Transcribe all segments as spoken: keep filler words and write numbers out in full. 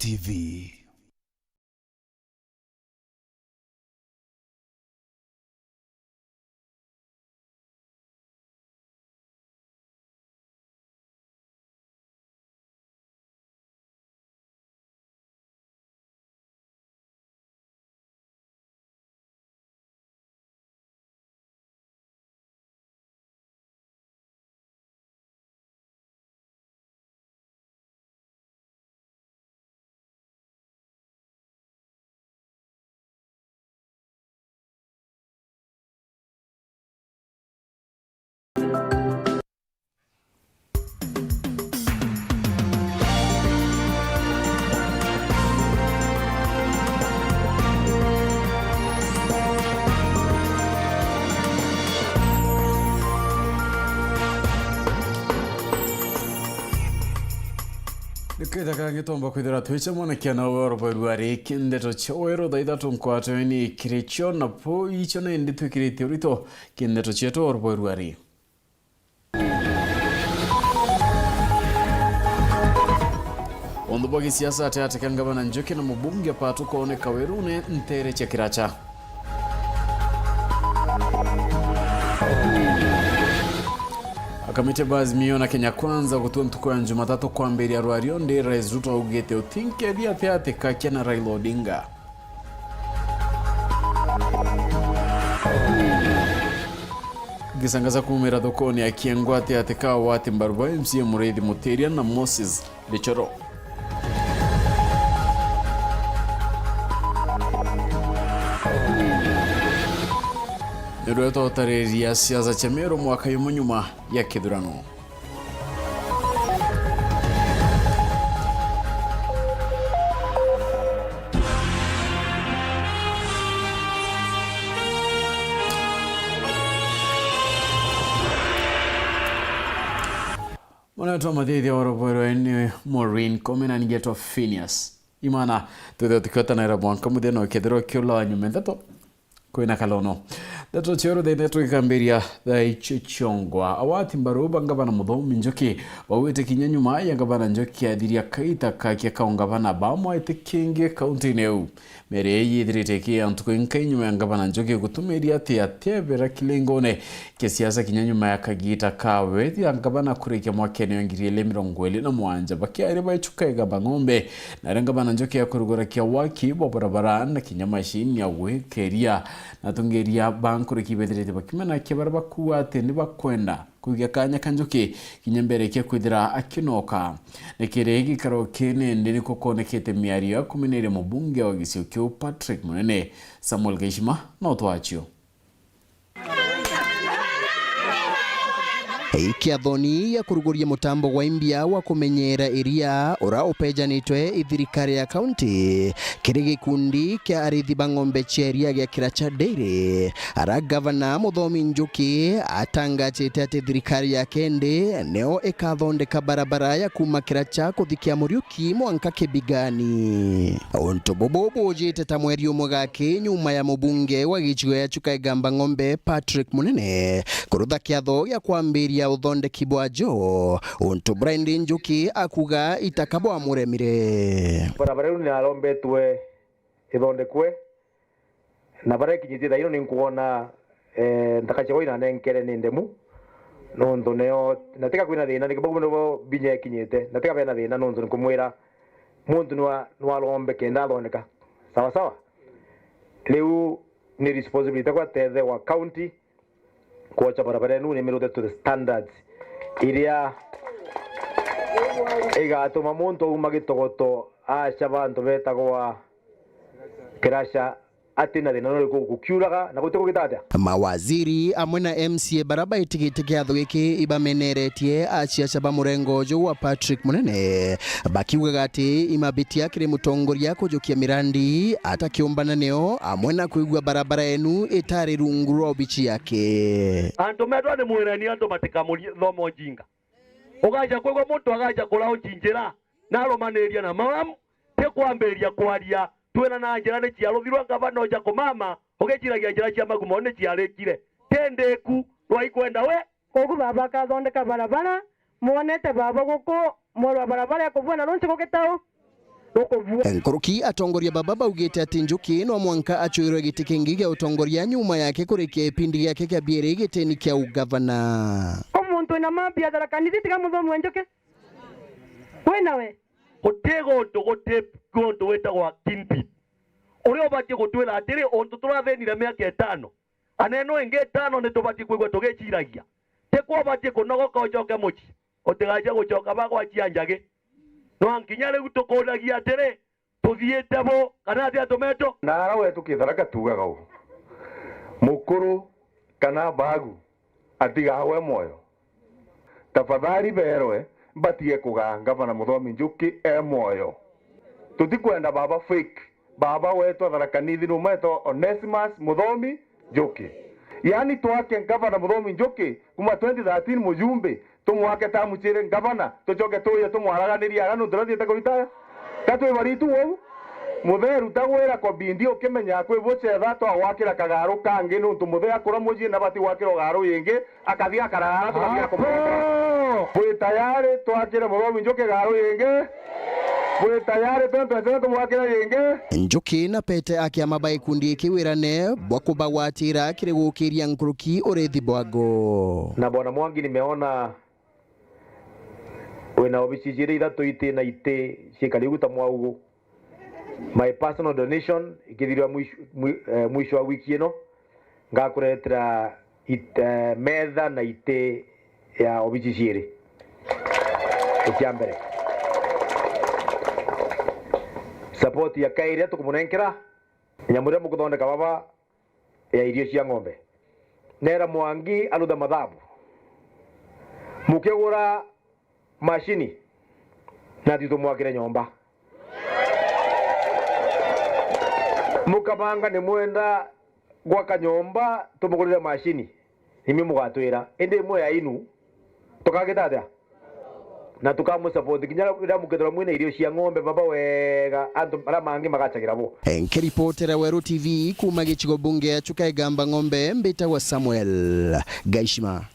T V. Nikenda kangi twomba kwithira twicha mwanake na we orobo rwari kindeto cha weru thaa ithatu nkwatwe ni kiri cio na po icio nindi twikirite urito kindeto cietu orobo rwari. Unthu bwa gisiasa ati ati ka ngavana Njuki na mubunge Patu kwoneka werune ntere cia Kiracha. Akamiti ba Azimio na Kenya Kwanza gutua ntuku ya Jumatatu kwambiria rwario ndi Rais Ruto augite utinkethia ati ati kakia na Raila Odinga. Gisangaza kuumira thokoni akiengwa ati ati ka wati mbaru ba M C A Muriithi Mutiria na Moses Gichoro. Nirwetwa utariria siasa cia Meru mwaka yumwe nyuma ya kithurano. Mwana wetu wa mathiithia wa rubwero ni Maureen Kome na ningetwa Phineas. Imana, twithwe tukiotanaira mwanka muthia na ukethirwa ukiula wa nyuma nthato. Kwina kalono. Ndeto cia ruthaitha twikambiria thaa icio ciongwa. Awati mbaru ba ngavana Muthomi Njuki bauite kinya nyuma ya ngavana Njuki athiria kaita kake ka ungavana bamwaite kingi kaunti-ini iu. Meri ii yithirite ki ya ntuku inkai nyuma ya ngavana Njuki gutumiria ati atebera kilingone kia siasa kinya nyuma ya kagita kawe ya ngavana kurikia mwakene wa ngiri ili mirongo ili na mwanja bakiari baichuka igamba ng'ombe. Naria ngavana Njuki akurugura kia waki bwa barabara na kinya mashini ya gwikeria na atongeria ba nkuruki bethirite bakimena kia baria bakuuga ati ni bakwenda kwigia kanya ka Njuki kinya mbere kia kwithira akinoka. Ni kiri gikaro kii nindi niko kwonekete miario ya kumeneria mubunge wa gicigo kiu Patrick Munene. Samuel Gaishima na utwaachio. Ikiathoni ya kuruguria mutambo gwa imbia wa kumenyera iria ura upejanitwe i thirikari ya kaunti kiri gikundi kia arithi ba ng'ombe cia iria gia Kiracha Dairy, ara gavana Muthomi Njuki atangajite ati thirikari ya kendi nio ikathondeka barabara ya kuma Kiracha kuthikia Muriuki mwanka Kibigani. Untu bubu bujite ta mweri umwe gaki nyuma ya mubunge wa gicigo ya Chuka Igamba Ng'ombe Patrick Munene kurutha kiatho gia kwambiria uthondeki bwajo, untu Brian Njuki akuga itaka bwamuremire. Barabara iu ni arombetwe ithondekwe, na baria ikinyitie thaa ino ni nkwona, eh, nthaka ciakwa inanenkere ni ndemu, nontu nio, na tiga kwina thina, niki bau nabo binya ikinyite, na tiga bena thina, nontu nkumwira, muntu nwa-, nwarombe kenda athondeka. Sawa sawa? Riu ni responsibility yakwa tethe wa county, kwocha barabara inu nimirute to the standards iria igatuma muntu auma Gitogoto acha bantu betagwa Kirasha atina thina nuriku gukiuraga na guti kugita atia. Mawaziri amwe na M C A bara baitigite kiatho giki ibameneretie aciaca ba murengo uju wa Patrick Munene, bakiugaga ati imabitia kiri mutongoria kujukia mirandi atakiumbana nio amwe na kwigua barabara enu itari rungu rwa obici yake. Antu metwa ni mwireni antu batikamuri thoma ujinga. Ugaja kwigua muntu agaja kulaunji njira na arumaniria na maramu, ti kwambiria kwaria. Twina na njira ni ciaruthirwe, ngavana uja kumama ugiciragia njira cia magumo ni ciarikire. Ti ndiku, rwai kwenda we. Kogu baba akathondeka barabara, mwonete baba guku, mwerwa barabara ya kubua na runci gugitau. Nkuruki atongoria baba baugite ati Njuki no mwanka acuirwe giti kingi gia utongoria nyuma yake kurikia gipindi giake kia biiri gitini kia ugavana. Umuntu wina mambia Tharaka Nithi tiga Muthomi wa Njuki. Kwina we? Guti guntu, guti guntu witagwa kingpin uria ubatie gutwira atiri, untu turathinire miaka itano, anene ingi itano ni tubatie kwigua tugiciragia. Ti kwa ubatie kunogoka ucoke mucii, utigaje gucoka ba gwachia njagi. No nginya riu tukunagia atiri, tuthiite bu kana atia tumeto? Na ara wetu Kitharaka tuugaga uu, mukuru kana bagu atigagwe mwoyo. Tafadhali berwe batige kugaa Ngavana Muthomi Njuki e mwoyo. Tutikwenda baba fake. Baba wetu Tharaka Nithi numa etwa Onesimus Muthomi Njuki. Yaani twake Ngavana Muthomi Njuki kuma twenty thirteen mujumbe, tumwake tamu ciiri ngavana, tucoke tuuye tumwaraganirie ara nuntu nathiite kuritaya? Ka twi baritu uu? Muthee ruta gwira kobindi ukimenya kwi bucetha twagwakira kagaru kangi nuntu muthee akura mucii na bati gwakirwa garu yingi, akathi akarara tukathia kumwaka. Bwi tayari twakire Muthomi Njuki garu yingi? Bwi tayari twenty twenty-seven tumwakire yingi? Njuki na Pete a kiama ba gikundi giki wirane bwa kubagwatira kiri gukiria nkuruki urithi bwago. Na Bwana Mwangi, nimeona wina obici ciiri ithatu iti na iti ciikari ugu ta mwaugu. My personal donation ikithirwa mwisho, mwi-, eh, mwisho wa wiki ino, ngakuretera it-, eh, metha na iti ya obici ciiri. Icia mbere. Support ya kairi tukumunenkera, nyamu iria mukuthondeka baba ya irio cia ng'ombe. Nera Mwangi arutha mathabu. Mukigura mashini, na ti tumwakire nyomba. Mukabanga ni mwenda gwaka nyomba, tumugurire mashini, imwe mugatwira. Indi imwe ya inu, tukagita atia? Na tukamusupport kinya riria mukethirwa mwina irio cia ng'ombe baba wega, antu baria mangi magachagira bo. Nkiripotera Weru T V kuuma gicigo bunge ya Chuka Igamba Ng'ombe, mbitagwa Samuel Gaishima.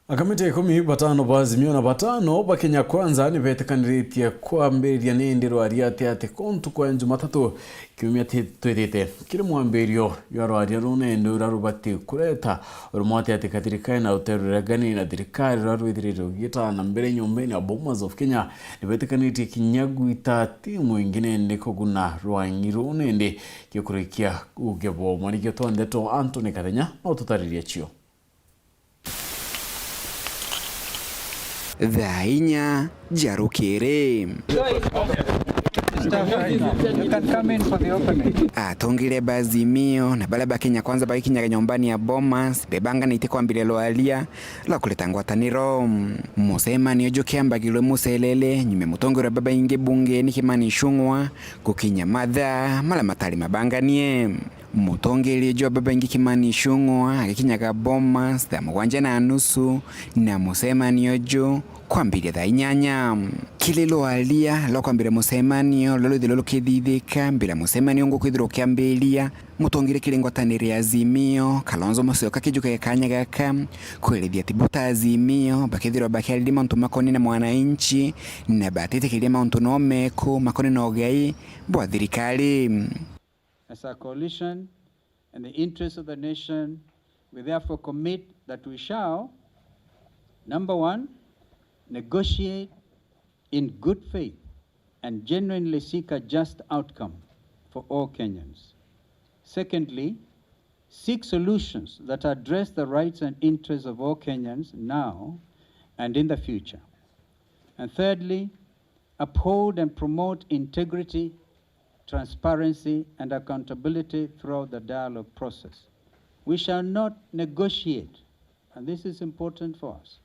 Akamiti ikumi, batano ba Azimio na batano ba Kenya Kwanza ni betikaniritie kwambiriria nindi rwaria ati ati kuntu kwa Jumatatu kiumia ti-, twithite kiri mwambirio jwa rwaria runene uria rubati kureta urumwe ati ati ka thirikari na ruteru ruria rugani na thirikari ruria rwithirite rugitana mbere nyumbene ya Bomas of Kenya ni betikanitie kinya gwita timu ingi nindi kuguna rwang'i ruu nindi gikurikia uge bo. Mwarigio twa ndeto Anthony Kathenya no tutaririe cio. Thaa inya cia rukiri. Atongeria ba Azimio na baria ba Kenya Kwanza bagikinyaga nyombani ya Bomas bebanganite kwambiria rwaria rwa kureta ngwataniro. Mucemanio jukiambagirwe mucelele nyuma ya mutongeria wa babaingi bungeni Kimani Ichung'wa gukinya mathaa maria matari mabanganie. Mutongeria jwa babaingi Kimani Ichung'wa agikinyaga Bomas thaa mugwanja na nusu, na mucemanio ju kwambiria thaa inyanya. Kiri rwaria rwa kwambiria mucemanio ruria rwithirwe rukithithika mbere ya mucemanio ungi kwithirwa ukiambiria, mutongeria kiri ngwataniro ya Azimio, Kalonzo Musyoka akijukaga kanya gaka kwerethia ati bo ta Azimio bakethirwa bakiariria mauntu makoni na mwananchi na batitikiria mauntu no meku makoni na ugai bwa thirikari. As a coalition in the interest of the nation, we therefore commit that we shall, number one, negotiate in good faith and genuinely seek a just outcome for all Kenyans. Secondly, seek solutions that address the rights and interests of all Kenyans now and in the future. And thirdly, uphold and promote integrity, transparency, and accountability throughout the dialogue process. We shall not negotiate, and this is important for us,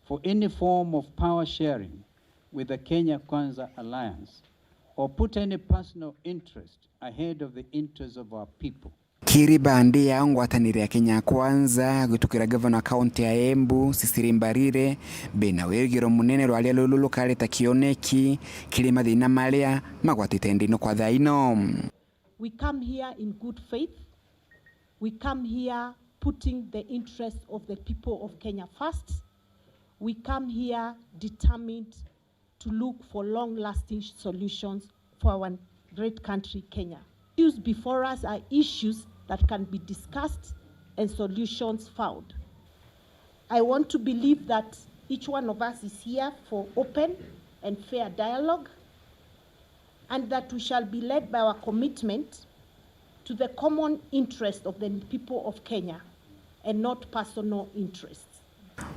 for any form of power sharing with the Kenya Kwanza Alliance or put any personal interest ahead of the interests of our people. Kiri bandi yao ngwataniro ya Kenya Kwanza, gwitukira gavana wa kaunti ya Embu, Cecily Mbarire, bena wigiro munene rwaria ruru rukareta kioneki kiri mathina maria magwatite ndino kwa thaa ino. We come here in good faith. We come here putting the interests of the people of Kenya first. We come here determined to look for long-lasting solutions for our great country, Kenya. Issues before us are issues that can be discussed and solutions found. I want to believe that each one of us is here for open and fair dialogue, and that we shall be led by our commitment to the common interest of the people of Kenya and not personal interests.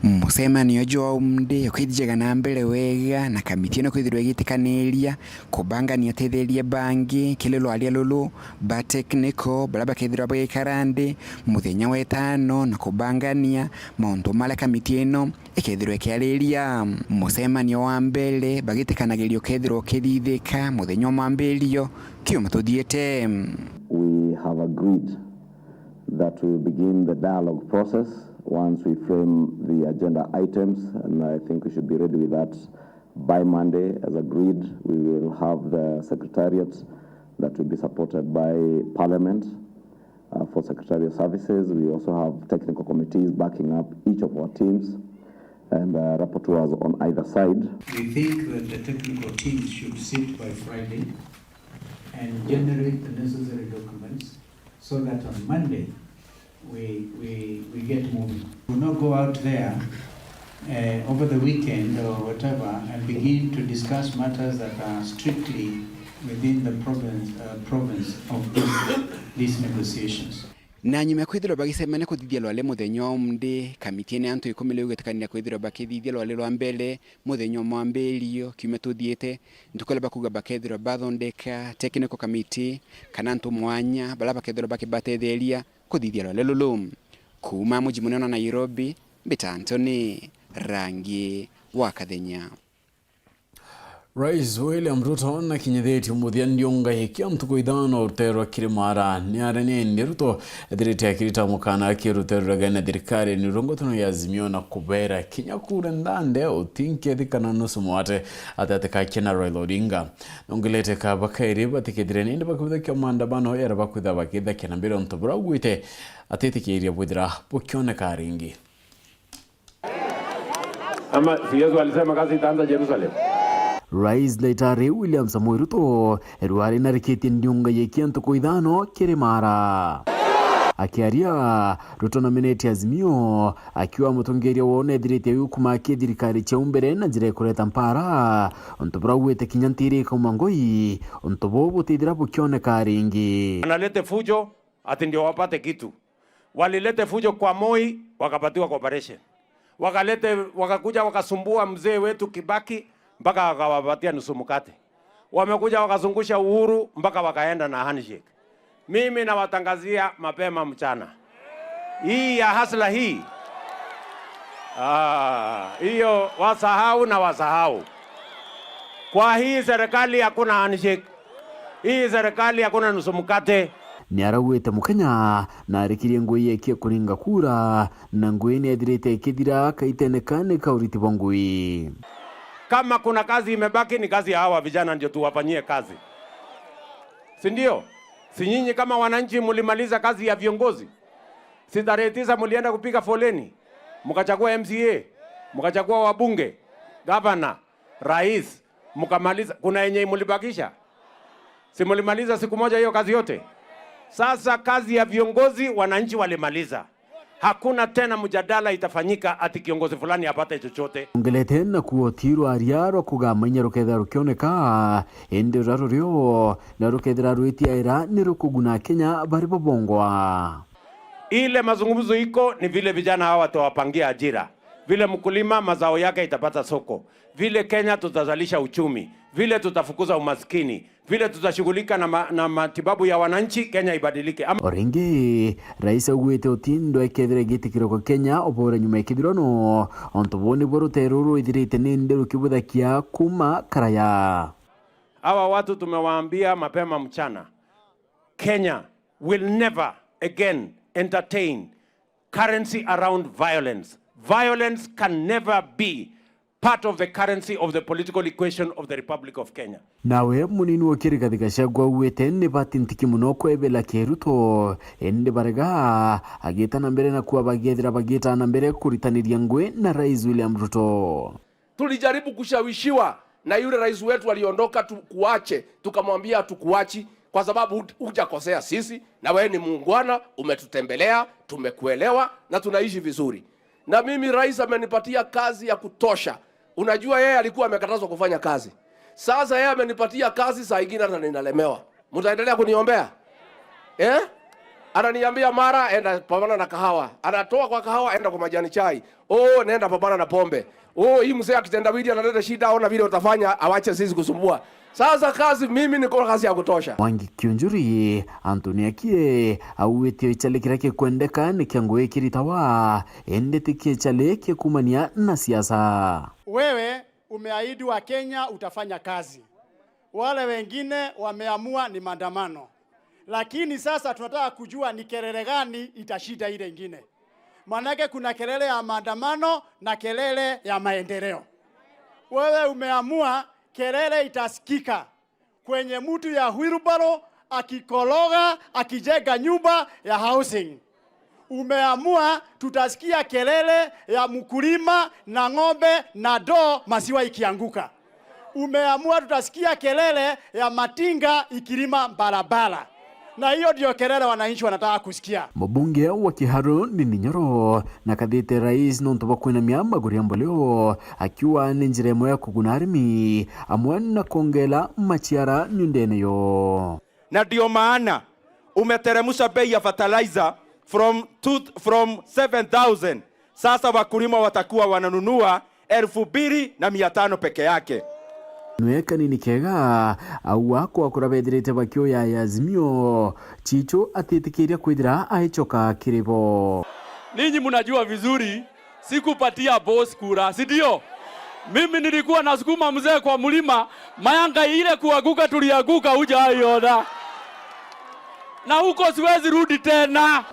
Mucemanio jwa umde ukithijaga na mbere wega, na kamiti ino kwithirwa igitikaniria kubangania atetheria bangi kiri rwaria ruru ba technical, baria bakethirwa bagikara nthi muthenya wa itano na kubangania mauntu maria kamiti ino ikethirwa ikiariria. Mucemanio wa mbere bagitikanagiria ukethirwa ukithithika muthenya wa mwambirio kiumia tuthiite. We have agreed that we will begin the dialogue process once we frame the agenda items, and I think we should be ready with that by Monday. As agreed, we will have the secretariat that will be supported by Parliament, uh, for secretarial services. We also have technical committees backing up each of our teams and, uh, rapporteurs on either side. We think that the technical teams should sit by Friday and generate the necessary documents so that on Monday we, we, we get moving. We'll not go out there, uh, over the weekend or whatever and begin to discuss matters that are strictly within the province, uh, province of this, these negotiations. Na nyuma ya kwithirwa bagicemania kuthithia rwari muthenya wa umde, kamiti ino ya antu ikumi riu igitikanira kwithirwa bakithithia rwari rwa mbere muthenya wa mwambirio kiumia tuthiite, ntuku iria bakuuga bakethirwa bathondeka technical committee kana antu mwanya baria bakethirwa bakibatetheria kuthithia rwari ruru. Kuuma muji munene wa Nairobi, mbita Anthony Rangi wa Kathenya. Rais William Ruto nakinyithitie muthia ndiunga ikia ntuku ithano ruteere rwa Kirimara. Ni aria nindi Ruto ethirite akirita mukana aki ruteere rwa gene thirikari ni rungutano ya Azimio na kubera kinya kura ndande utinkethikana nusu mwate atatikakia na Raila Odinga. Nongelete ka bakairi batikethire nindi bakibuthakia maandamano yara bakwitha bakithakia na mbere untu bura ugwite atitikiria bwithira bukioneka ringi. Ama si Yesu alisema kazi itaanza Jerusalem? Rais Daitari William Samoei Ruto rwari narikitie ndiunga yekia ntuku ithano Kirimara. Akiaria, Ruto namenetie Azimio akiuga mutongeria woo nethirite agikuma akia thirikari ciau mbere na njira ya kureta mpara, untu bura ugwite kinya ntiri ikauma ngui, untu buu butithira bukioneka ringi. Analete fujo ati ndio wapate kitu. Walilete fujo kwa Moi, wakapatiwa cooperation. Wakalete, wakakuja wakasumbua mzee wetu Kibaki, mpaka wakawapatia nusu mkate. Wamekuja wakazungusha Uhuru, mpaka wakaenda na handshake. Mimi nawatangazia mapema mchana. Hii ya hasla hii, ah, hiyo wasahau na wasahau. Kwa hii serikali hakuna handshake. Hii serikali hakuna nusu mkate. Niaraugite mukenya narikirie ngui yekie kuringa kura, na ngui niethirite ikithira kaitene kani ka uriti bwa ngui. Kama kuna kazi imebaki, ni kazi ya hawa vijana, ndio tuwafanyie kazi. Si ndio? Si nyinyi kama wananchi mulimaliza kazi ya viongozi? Si tarehe tisa mulienda kupiga foleni? Mkachagua M C A, mkachagua wabunge, gavana, rais, mkamaliza. Kuna yenye mulibakisha? Si mulimaliza siku moja hiyo kazi yote? Sasa kazi ya viongozi, wananchi walimaliza. Hakuna tena mjadala itafanyika ati kiongozi fulani apate chochote. Ongelete na kuotirwa aria rwa kugamanya rukethira rukioneka, indi ruria rurio na rukethira rwitiaira ni rukuguna Kenya bari bobongwa. Ile mazungumzo iko ni vile vijana hawa watawapangia ajira, vile mkulima mazao yake itapata soko, vile Kenya tutazalisha uchumi, vile tutafukuza umaskini, vile tutashughulika na ma-, na matibabu ya wananchi, Kenya ibadilike. Ama O ringi, rais augite utindo ekethira gitikiro kwa Kenya obore nyuma ya kithurano, ontu buu nibuo rutere ruru rwithirite ni nderu kibuthakia kuma karaya. Hawa watu tumewaambia mapema mchana, Kenya will never again entertain currency around violence. Violence can never be part of the currency of the political equation of the Republic of Kenya. Nawe munini wa Rigathi Gachagua augite ni batintiki muno kwebela kia Ruto, indi barega agita na mbere na kuuga bagethira bagita na mbere kuritaniria ngui na Rais William Ruto. Tulijaribu kushawishiwa Na yule rais wetu aliondoka, tukuache, tukamwambia, "Hatukuachi kwa sababu hut-, hujakosea sisi, na wewe ni muungwana, umetutembelea, tumekuelewa na tunaishi vizuri." Na mimi rais amenipatia kazi ya kutosha. Unajua yeye alikuwa amekatazwa kufanya kazi. Sasa yeye amenipatia kazi, saa ingine hata ninalemewa. Mtaendelea kuniombea? Eh? Ananiambia, "Mara, enda pambana na kahawa." Anatoa kwa kahawa, enda kwa majani chai. "Oh, nenda pambana na pombe. Oh, hii mzee akitendawili analeta shida, ona vile utafanya, awache sisi kusumbua." Sasa kazi, mimi niko na kazi ya kutosha. Mwangi Kiunjuri, Anthony Akie, auite ichale kiria kikwendeka ni kia ngugi kiritawa, indi ti kichale kia kumania na siasa. Wewe umeahidi wa Kenya utafanya kazi. Wale wengine wameamua ni maandamano. Lakini sasa tunataka kujua ni kelele gani itashinda ile ingine. Maanake kuna kelele ya maandamano na kelele ya maendeleo. Wewe umeamua kelele itasikika kwenye mtu ya wheelbarrow akikoroga, akijenga nyumba ya housing. Umeamua tutasikia kelele ya mkulima na ng'ombe na ndoo maziwa ikianguka. Umeamua tutasikia kelele ya matinga ikilima barabara. Na hiyo ndio kelele wananchi wanataka kusikia. Mubunge wa Kiharu Ndindi Nyoro nakathite rais nontu bwa kwinamia maguri ya mboleo, akiuga ni njira imwe ya kuguna arimi, amwe na kwongela maciara miundene yo. Na ndio maana umeteremsha bei ya fertilizer from two, from seven thousand. Sasa wakulima watakuwa wananunua elfu mbili na mia tano peke yake. Nwe kanini kega, au akwa kura bethirite bakioya ya Azimio, Chicho atitikiria kwithira aichoka kiri bo. Ninyi mnajua vizuri, sikupatia boss kura, si ndio? Mimi nilikuwa nasukuma mzee kwa mlima, mayanga ile kuanguka tulianguka, hujaiona. Na huko siwezi rudi tena.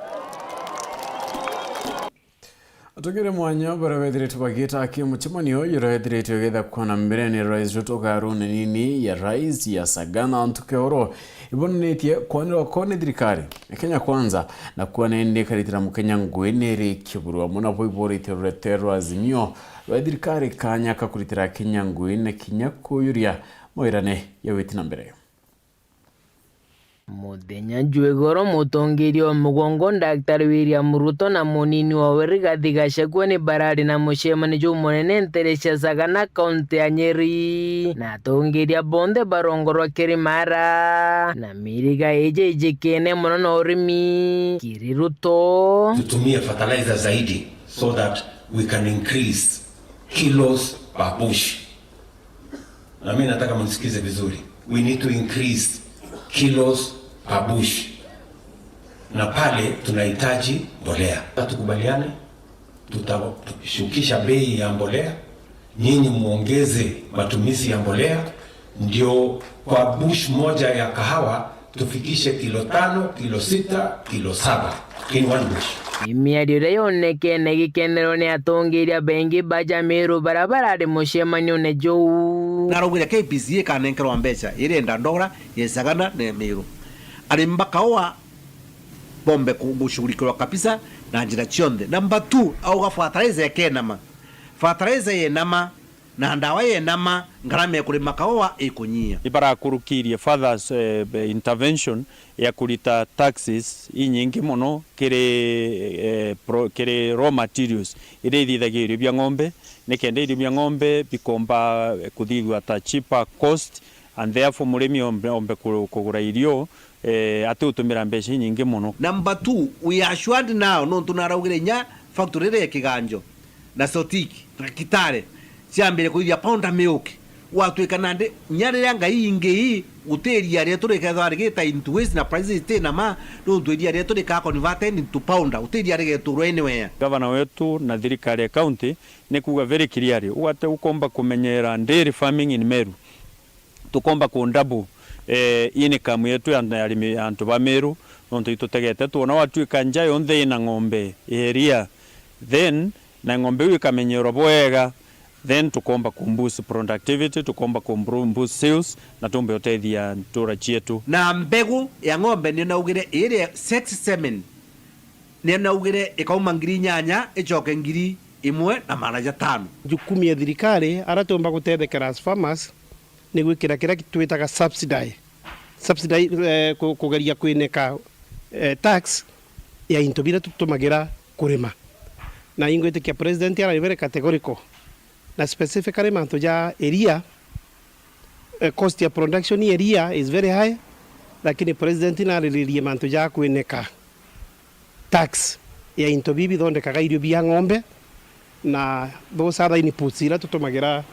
Atongere mwanya baria bethiritwe bagiita aki mucemanio uyu uria wethiritwe ugitha kwa na mbere ni Rais Ruto garune nini ya Rais ya Sagana ntuke oro ibonenetie kwanirwa ko ni thirikari ya Kenya Kwanza, na kuona indi ikaritira Mukenya ngui ni iri kiburu amwe nabo iborite rurete rwa Azimio rwa thirikari kanya ka kuritira Kenya ngui na kinya kuyuria mawirane ya witi na mbere. Muthenya jwa igoro, mutongeria wa mugongo Daktari William Ruto na munini wawe Rigathi Gachagua ni barari na mucemanio jumunene ntere cia Sagana, kaunti ya Nyeri, na atongeria bonthe barongorwa kiri Mara, na miriga iji ijikene mono na urimi kiri Ruto. Tutumie fertilizer zaidi so that we can increase kilos per bush. Na mimi nataka mnisikize vizuri. We need to increase kilos per bush. Na pale tunahitaji mbolea. Tukubaliane, tutashukisha bei ya mbolea, nyinyi muongeze matumizi ya mbolea, ndio kwa bush moja ya kahawa tufikishe kilo tano, kilo sita, kilo saba in one bush. Ni miario iria yonekene gikenero ni atongeria baingi ba ja Meru baria barari mucemanione juu. Naraugire K P C A ikanenkerwa mbeca irenda ndora ya Sagana na Meru. Arimi ba kaua bombe ku-, gushughulikirwa kabisa na njira cionthe. Number two, auga fertilizer ikenama. Fertilizer yenama, na ndawa yenama, ngarama ya kurima kaua ikunyia. Ibarakurukirie further, eh, intervention ya kurita taxes inyingi mono kiri, eh, pro-, kiri raw materials iria ithithagia irio bia ng'ombe, nikenda irio bia ng'ombe bikomba kuthithua at a cheaper cost, and therefore murimi ombe, ombe ku-, kugura irio eh, ati utumira mbeca inyingi mono. Number two, we are assured now, nontu naraugire inya factory iria ya Kiganjo na Sotik na Kitale ciambire kuithia powder milk, gwatuika nandi inya riria ngai ingi ii, guti iria rietu rikethwa rigita into waste na prices iti na ma, nontu iria rietu rika converted into powder, guti iria rigeturwa anywhere. Gavana wetu na thirikari ya county ni kuuga very clearly, ugate ukomba kumenyera dairy farming in Meru. Tukomba ku double, eh, income yetu ya, ya arimi, antu ba Meru, nontu itutegete twona watuika nja yonthe ina ng'ombe area, then na ng'ombe iu ikamenyerwa bwega, then tukomba ku boost productivity, tukomba ku bru-, boost sales, na tumbe utethia ntura cietu. Na mbegu ya ng'ombe nio naugire iri sex semen, nio naugire ikauma ngiri inyanya icoke ngiri imwe na magana jatano. Jukumu ya thirikari, aria tuumba gutethekera as farmers, ni gwikira kiria twitaga subsidy. Subsidy, eh, ku-, kugeria kwineka, eh, tax ya into biria tutumagira kurima. Na ingwitikia president ari very categorical. Na specifically mantu ja iria, eh, cost ya production ya iria is very high, lakini president nariririe mantu ja kwineka tax ya into bibi bithondekaga irio bia ng'ombe, na those other inputs iria tutumagira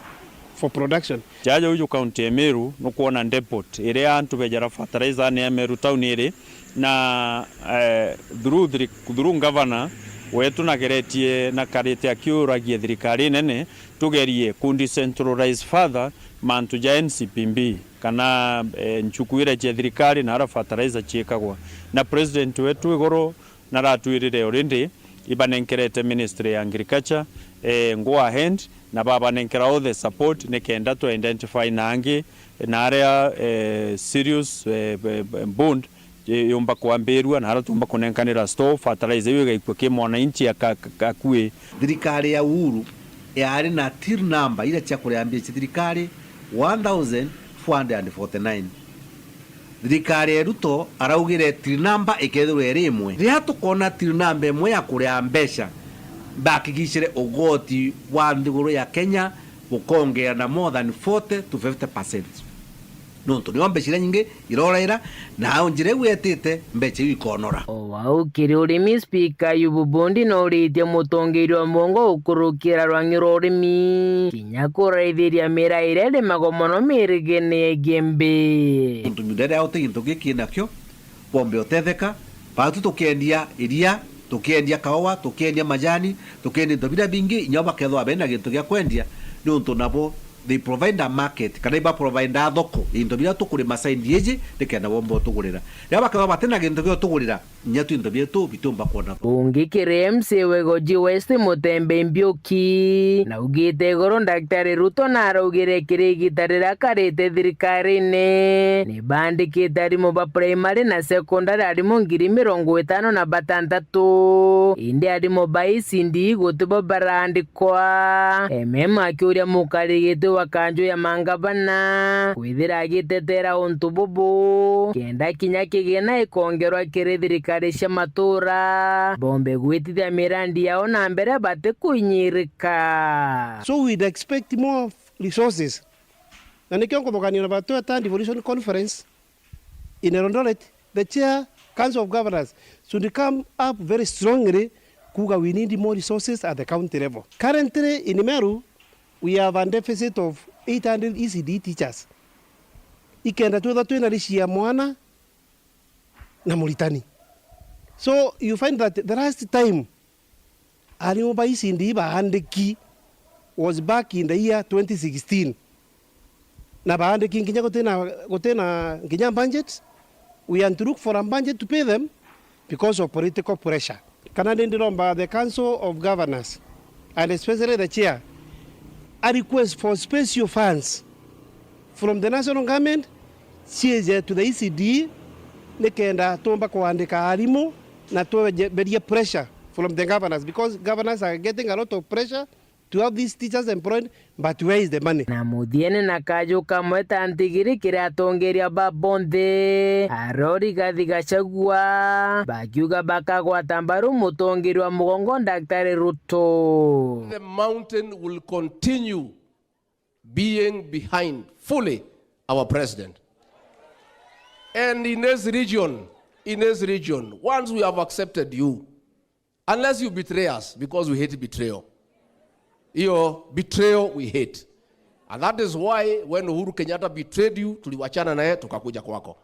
for production. Jaja uju county ya Meru nukwona depot iria antu bejara fertilizer ni ya Meru town iri, na, eh, through thri-, through governor wetu nageretie na karite akiuragia thirikari nene tugerie ku decentralize further mantu ja N C P B kana, eh, nchuku iria cia thirikari na ara fertilizer ciikagwa. Na president wetu iguru naratwirire already, ibanenkerete ministry ya agriculture, eh, go ahead, na babanenkera all the support nikenda to identify na angi na aria, eh, serious, eh, b-, b-, bond, eh, yumba kwambirua na aria tumba kunenkanira store, fertilizer iu igaikua ki mwananchi aka-, aka-, akui. Thirikari ya Uhuru yari na till number iria cia kuria mbia cia thirikari one thousand four hundred and forty-nine. Thirikari ya Ruto araugire till number ikethirwa iri imwe. Riria tukona till number imwe ya kuria mbeca, bahakikishire ugoti wa nthiguru ya Kenya bukongera na more than forty to fifty percent. Nontu nio mbeca iria nyingi iroraira, na au njira iu yetite, mbeca iu ikonora. O au kiri urimi, Spika Ayubu Bundi nauritie mutongeria wa mugongo gukurukira rwang'i rwa urimi, kinya kuraithiria miraa iria irimagwa mono mirigene ya Igembe. Nontu miunda iria uti gintu giki nakio, bombe utetheka, batu tukiendia iria, tukiendia kaua, tukiendia majani, tukiendia into biria bingi, inya bakethwa bena gintu gia kwendia, niuntu nabo they provide a market, kana iba provide a thoko, into biria tukurima side iji, nikenda bomba utugurira. Riria bakethwa batina gintu gia utugurira, inya tu into bietu bitiumba kwona thoko. Ungi kiri M C A wa Igoji West Mutembe Mbiuki, naugite igoro Daktari Ruto naraugire kiri igita riria akarite thirikarine, nibandikite arimu ba primary na secondary arimu ngiri mirongo itano na batantatu, indi arimu ba E C D gutibo barandikwa. M M akiuria mukarigiti wa kanju ya mangavana kwithira agitetera untu bubu, kenda kinya kigina ikongerwa kiri thirikari cia matura, bombe gwitithia mirandi yao na mbere batikuinyirika. So we'd expect more resources. Na nikio nkuthugania na batu eta Devolution Conference in Eldoret, the chair Council of Governors should come up very strongly kuga we need more resources at the county level. Currently in Meru, we have a deficit of eight hundred E C D teachers. Ikenda twithwa twina ratio ya mwana na muritani. So you find that the last time arimu ba E C D baandiki was back in the year twenty sixteen. Na baandiki nginya gutina, gutina nginya budget. We had to look for a budget to pay them because of political pressure. Kana ni ndiromba the Council of Governors and especially the chair a request for special funds from the national government ciije to the E C D nikenda tumba kwandika arimu na tweberie pressure from the governors, because governors are getting a lot of pressure to have these teachers employed, but where is the money? Na muthiene na kaju kamwe ta ntigiri kiri atongeria ba bonthe, aro Rigathi Gachagua, bakiuga bakagwata mbaru mutongeria wa mugongo Daktari Ruto. The mountain will continue being behind fully our president. And in this region, in this region, once we have accepted you, unless you betray us, because we hate betrayal. Hiyo betrayal we hate. And that is why when Uhuru Kenyatta betrayed you, tuliwachana naye tukakuja kwako.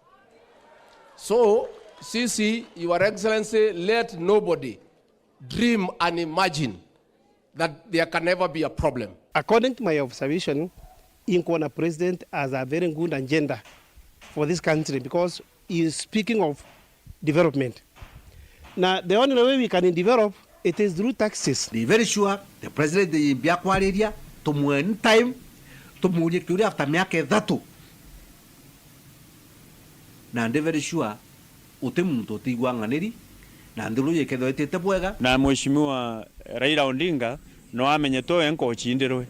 So, sisi, Your Excellency, let nobody dream and imagine that there can never be a problem. According to my observation, inkuona president has a very good agenda for this country because he is speaking of development. Na the only way we can develop it is through taxes. Be very sure the president yimbi akwariria, tumwe in time, tumurie kiuria after miaka ithatu. Na ndi very sure uti muntu utigua ng'aniri, na nthiguru yikethwa itite bwega. Na Mheshimiwa Raila Odinga no amenye to enka ucindirwe.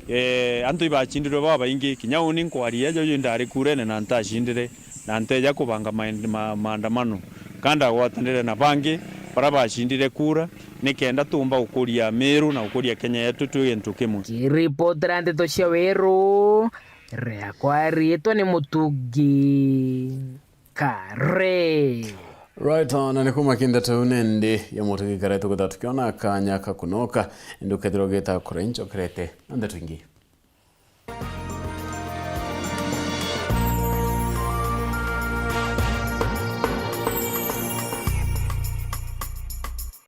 Eh, antu ibacindirwe babaingi, kinya uni nkwaria eja uyu ndari kurene na ntacindire, na nteja kubanga ma-, ma-, maandamano. Ka ndagwatanire na bangi bara bacindire kura, nikenda tumba gukuria Miru na gukuria Kenya yetu twi gintu kimwe. Kiripotera ndeto cia Weru, riakwa riitwa ni Mutugi Kare. Right on, na ni kuma kindeto iu nindi ya Mutugi Kare tukwithirwa tukiona kanya ka kunoka, indi ukethirwa ugita kura inchokerete na ndeto ingi.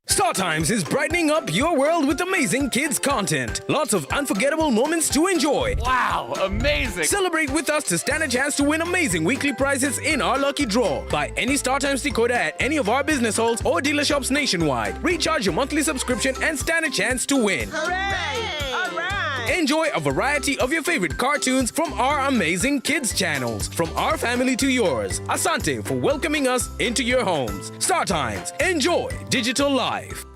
Star Times is brightening up your world with amazing kids' content. Lots of unforgettable moments to enjoy. Wow, amazing! Celebrate with us to stand a chance to win amazing weekly prizes in our lucky draw. Buy any Star Times decoder at any of our business halls or dealer shops nationwide. Recharge your monthly subscription and stand a chance to win. Hooray! All right! Enjoy a variety of your favorite cartoons from our amazing kids' channels. From our family to yours, asante for welcoming us into your homes. Star Times. Enjoy digital life.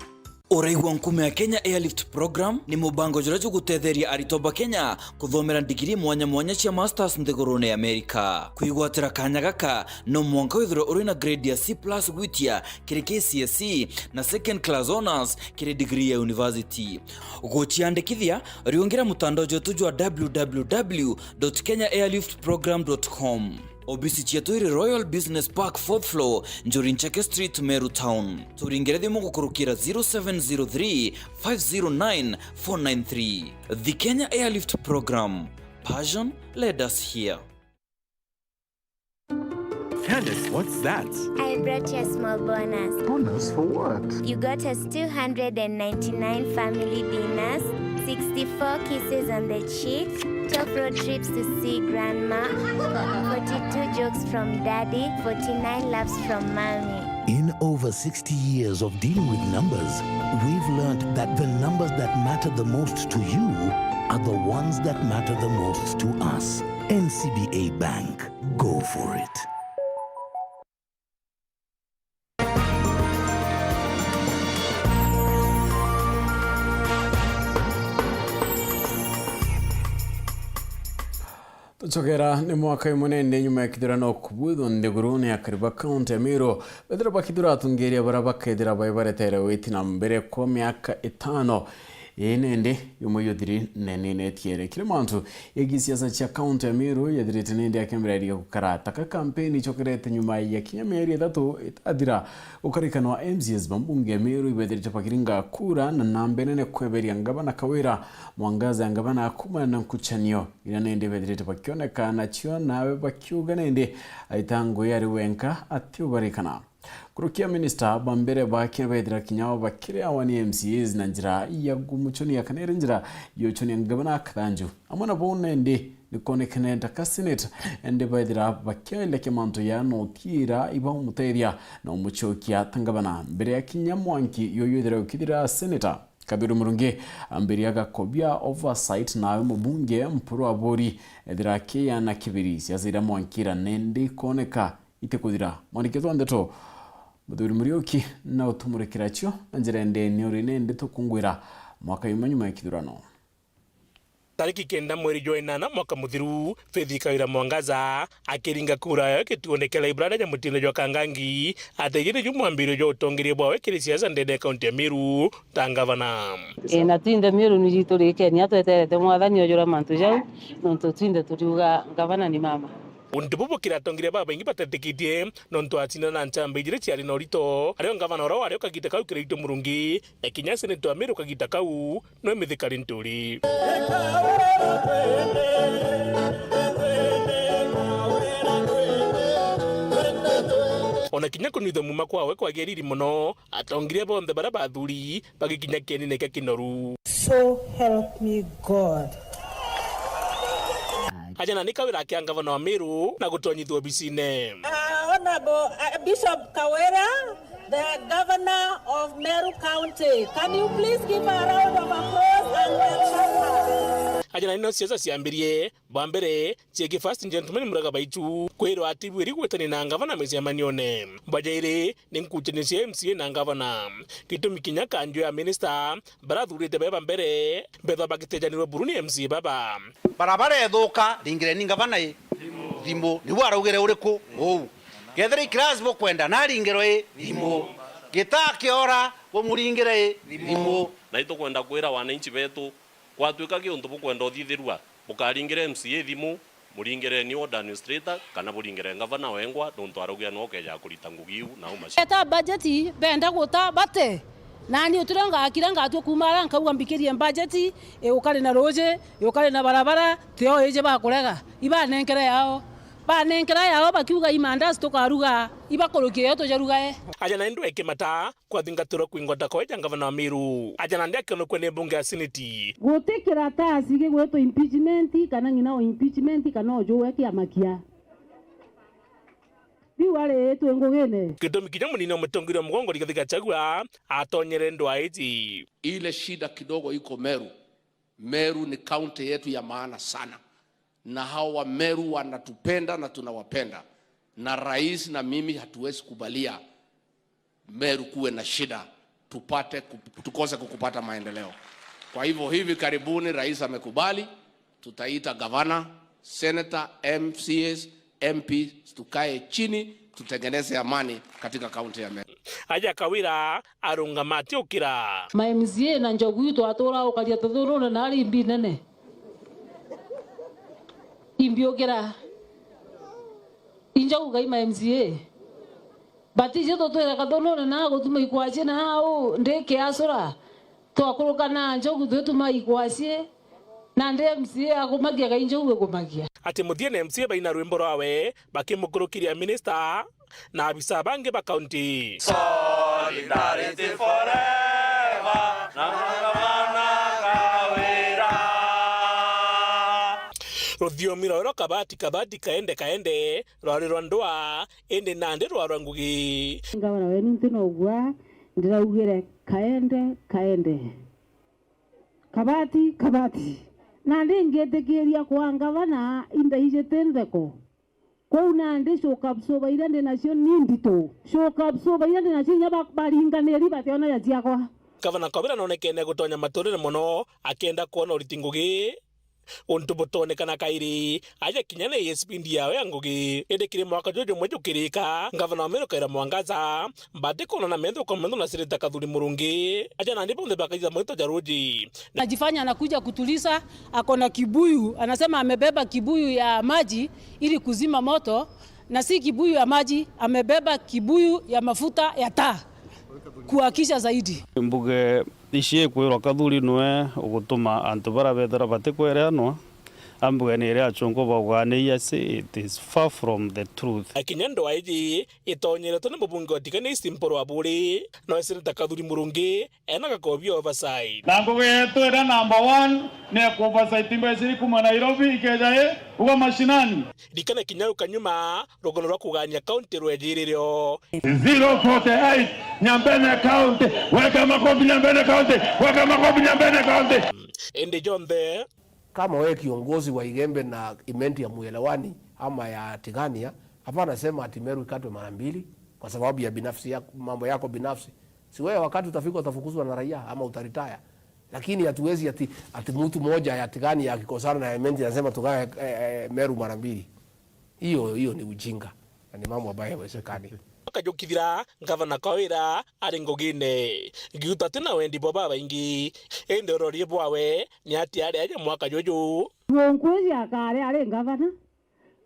Uraigua nkume ya Kenya Airlift Program ni mubango juria jugutetheria aritwa ba Kenya kuthomera ndigiri mwanya mwanya cia masters nthigurune ya Amerika. Kwigwatira kanya gaka, no mwanka withirwe uri na grade ya C plus gwitia kiri K C S E na second class honours kiri degree ya university. Guciandikithia, riungira mutandao jwetu jwa w w w dot kenya airlift program dot com. Obisi cietu iri Royal Business Park, fourth floor, Njuri Ncheke Street, Meru Town. Turingire thimu gukurukira zero seven zero three, five zero nine, four nine three. The Kenya Airlift Program. Passion led us here. Candace, what's that? I brought you a small bonus. Bonus for what? You got us two hundred and ninety-nine family dinners, sixty-four kisses on the cheek, twelve road trips to see grandma, forty-two jokes from daddy, forty-nine laughs from mommy. In over sixty years of dealing with numbers, we've learned that the numbers that matter the most to you are the ones that matter the most to us. N C B A Bank. Go for it. Tucokera ni mwaka jumwe nende nyuma ya kithurano kubwithwa nthigurune ya Kariba, kaunti ya Meru, bethira bakithura atongeria baria bakethira bai baretere witi na mbere kwa miaka itano. Ii nindi yumwe yuthiri nene netiere kiri mantu yegi siasa cia kaunti ya Meru yethirite nindi akembereria gukara taka kampeni icokerete nyuma ya kinya mieri ithatu itathira. Gukarikana wa M C As ba mbunge ya Meru ibethirite bakiringa kura na namba nene kweberia ngavana Kawira Mwangaza ya ngavana akumana na nkuchanio iria nindi bethirite bakioneka nacio nawe bakiuga nindi aita ngui ari wenka atiubarikana. Kurukia minista ba mbere bake bethira kinya o bakiri awa ni M C As na njira ya gumuchonia kana iri njira yochonia ngavana Kathanju. Amwe na bau nendi nikonekene ndaka senate endi bethira bakiaelekia mantu ya noti ira ibaumutethia na umuchokia ta ngavana mbere ya kinya mwanki yoyo ithira ukithira senate. Kathuri Murungi ambiria gakobia oversight nawe mubunge Mpuru Aburi ethira akiya na kibiri siasa iria mwanki ira nendi ikoneka itikuthira. Mwandiki wetu wa ndeto, Muthuri Muriuki, na utumurikira cio na njira ndeni uri nindi tukungwira mwaka jumwe nyuma ya kithurano. Tariki kenda mweri jwa inana mwaka muthiru, Faith Kawira Mwangaza akiringa kura yawe kituone kia library ya mutindo jwa Kangangi, ateithire ju mwambirio jwa utongeria bwawe kiri siasa ndene ya kaunti ya Meru ta ngavana. E, na twinthe Meru ni jitu rikenia tweterete mwathani ujura mantu jau, nontu twinthe turiuga ngavana ni mama. Untu bubu kiri atongeria babaingi batetikitie, nontu acindana na nchamba ijiri ciari na urito, ario ngavana uria wari o kagita kau Kiraitu Murungi, na kinya seneta wa Meru kagita kau, nwe Mithika Linturi. Ona kinya kunyuithua muma kwawe kwagiriri mono, atongeria bonthe baria bathuri bagikinya kienine kia kinoru. So help me God. Aja na ni Kawira akia ngavana wa Meru na gutonyithua obisine. Uh, Honorable, uh, Bishop Kawira, the governor of Meru County. Can you please give her a round of applause and welcome her? Aja nandi no siasa ciambirie. Bwa mbere, cieki First Gentleman Muragabaichu kwirwa atibwiri gwitania na ngavana micemanione. Bwa jairi, ni nkucanio cia M C A na ngavana. Gitumi kinya kanjo ya minista barathurite beba mbere, bethwa bagitejanirwe buru ni M C A baba. Barabara ethuka, ringireni ngavana i thimu. Niu araugire uriku? Uu. Kethira i class bukwenda, naringirwe i thimu. Gitaa kiora, bumuringire i thimu. Na itukwenda kwira wananchi betu, gwatuika ki untu bukwenda uthithirua, bukaringire M C A thimu, muringire ni ward administrator, kana buringire ngavana wengwa, nontu araugia nwe ukeeja kurita ngugi iu na umaci. Eta budget, benda guta bate. Nani utire ngakira ngatua kuuma ara nkauga mbikirie budget, igukari na ruuji, igukari na barabara, tio iji bakurega. Ibanenkere yao. Banenkera yao bakiuga, i mandazi tukaruga, ibakurukie yo tujarugae. Aja nandi ndweke mata kwathingatirwa kwingwa ta koeja ngavana wa Meru. Aja nandi akionokua ni mbunge ya Seneti. Guti kiratasi gigwitwa impeachment, kana ng'ina o impeachment, kana o juwe kiama kia. Riu ari twi ngugine. Gitumi kinya munini wa mutongeria wa mugongo Rigathi Gachagua atonyere ndwaa iji. Ile shida kidogo iko Meru. Meru ni kaunti yetu ya maana sana, na hao wa Meru wanatupenda na tunawapenda, na rais na mimi hatuwezi kubalia Meru kuwe na shida, tupate kup-, tukose kukupata maendeleo. Kwa hivyo hivi karibuni rais amekubali, tutaita gavana, senator, M C As, M Ps, tukae chini, tutengeneze amani katika kaunti ya Meru. Aja Kawira arungama atiukira. Ma M C A na njogu iu twatura ukaria tuthunune na ari imbi nene. Imbi ukira. Injogu kai ma M C A. Batiji tutwira kathunune na gutuma ikwaci na au ndi kiacura. Twakuruka na njogu twituma ikwaci. Nandi M C A akumagia kai njogu ikumagia. Ati muthiene M C A baina rwimbo rwawe bakimukurukiria minista na abisa bangi ba kaunti. Solidarity forever, na Gavana Kawira. Ruthiomi rwa rwa kabati kabati kaende kaende rwari rwa ndwaa, indi nandi rwa rwa ngugi. Ngavana wenu nti nogua ndiraugire kaende kaende. Kabati, kabati. Nandi ngitikiria kwa ngavana indaijite ntheko. Kwou nandi shock absorber iria ndi nacio ni ndito. Shock absorber iria ndi nacio inya ba-, baringaniri bationa ja ciakwa. Gavana Kawira nonekene gutonya maturire mono akienda kwona uriti ngugi. Untu butonekana kairi, aja kinya na A S P ndi yawe ya ngugi. Indi kiri mwaka juju jumwe jukirika, ngavana wa Meru Kawira Mwangaza, mbati kwona na metho kwa metho na Seneta Kathuri Murungi. Aja nandi bonthe bakaitha maito ja ruji. Anajifanya anakuja kutuliza, ako na kibuyu, anasema amebeba kibuyu ya maji ili kuzima moto, na si kibuyu ya maji, amebeba kibuyu ya mafuta ya taa kuakisha zaidi. Mbuge ici ikwirwa Kathuri nwe ugutuma antu bara bethira batikwereanwa, ambuge ni iria achungu baugaa ni iasi, it is far from the truth. Akinya ndwaa iji itonyeretwe ni mubunge wa Tigania East Mpuru Aburi, no Seneta Kathuri Murungi ena gakobi oversight. Na ngugi yetu iria number one ni ya kuoversight mbeca ii kuma Nairobi ikeja i uga mashinani. Rikana kinya ukanyuma rugano rwa kugania kaunti rwejiririo. Zero forty-eight, Nyambene County, weka makofi Nyambene County, weka makofi Nyambene County. Indi jonthe. Kama wewe kiongozi wa Igembe na Imenti ya muelewani ama ya Tigania, hapana sema ati Meru ikatwe mara mbili kwa sababu ya binafsi ya, mambo yako binafsi. Si wewe wakati utafika utafukuzwa na raia ama utaritaya. Lakini hatuwezi ati, ati mtu mmoja ya Tigania akikosana na Imenti anasema tugawe, eh, eh, Meru mara mbili. Hiyo, hiyo ni ujinga. Na ni mambo ambayo haiwezekani. Mwaka jukithira, ngavana Kawira ari ngugine. Giuta ati na wendi bwa babaingi. Indi urorie bwawe ni ati ari aja mwaka juju. Thigũkũ iji akari ari ngavana.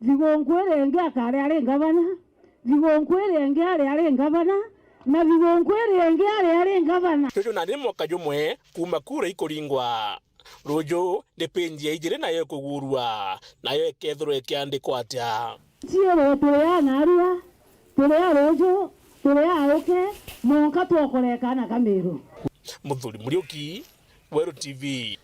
Thigũkũ iria ingi akari ari ngavana. Thigũkũ iria ingi ari ari ngavana. Na thigũkũ iria ingi ari ari ngavana. Juju nandi ni mwaka jumwe kuma kura ikuringwa. Ruju ni page ya ijiri nayo ikugurua, nayo ikethirwa ikiandikwa atia? Ciiri turi a narua, turi a ruju, turi a uke, monka twokoreka na Kamiru. Muthuri Muriuki, Weru T V.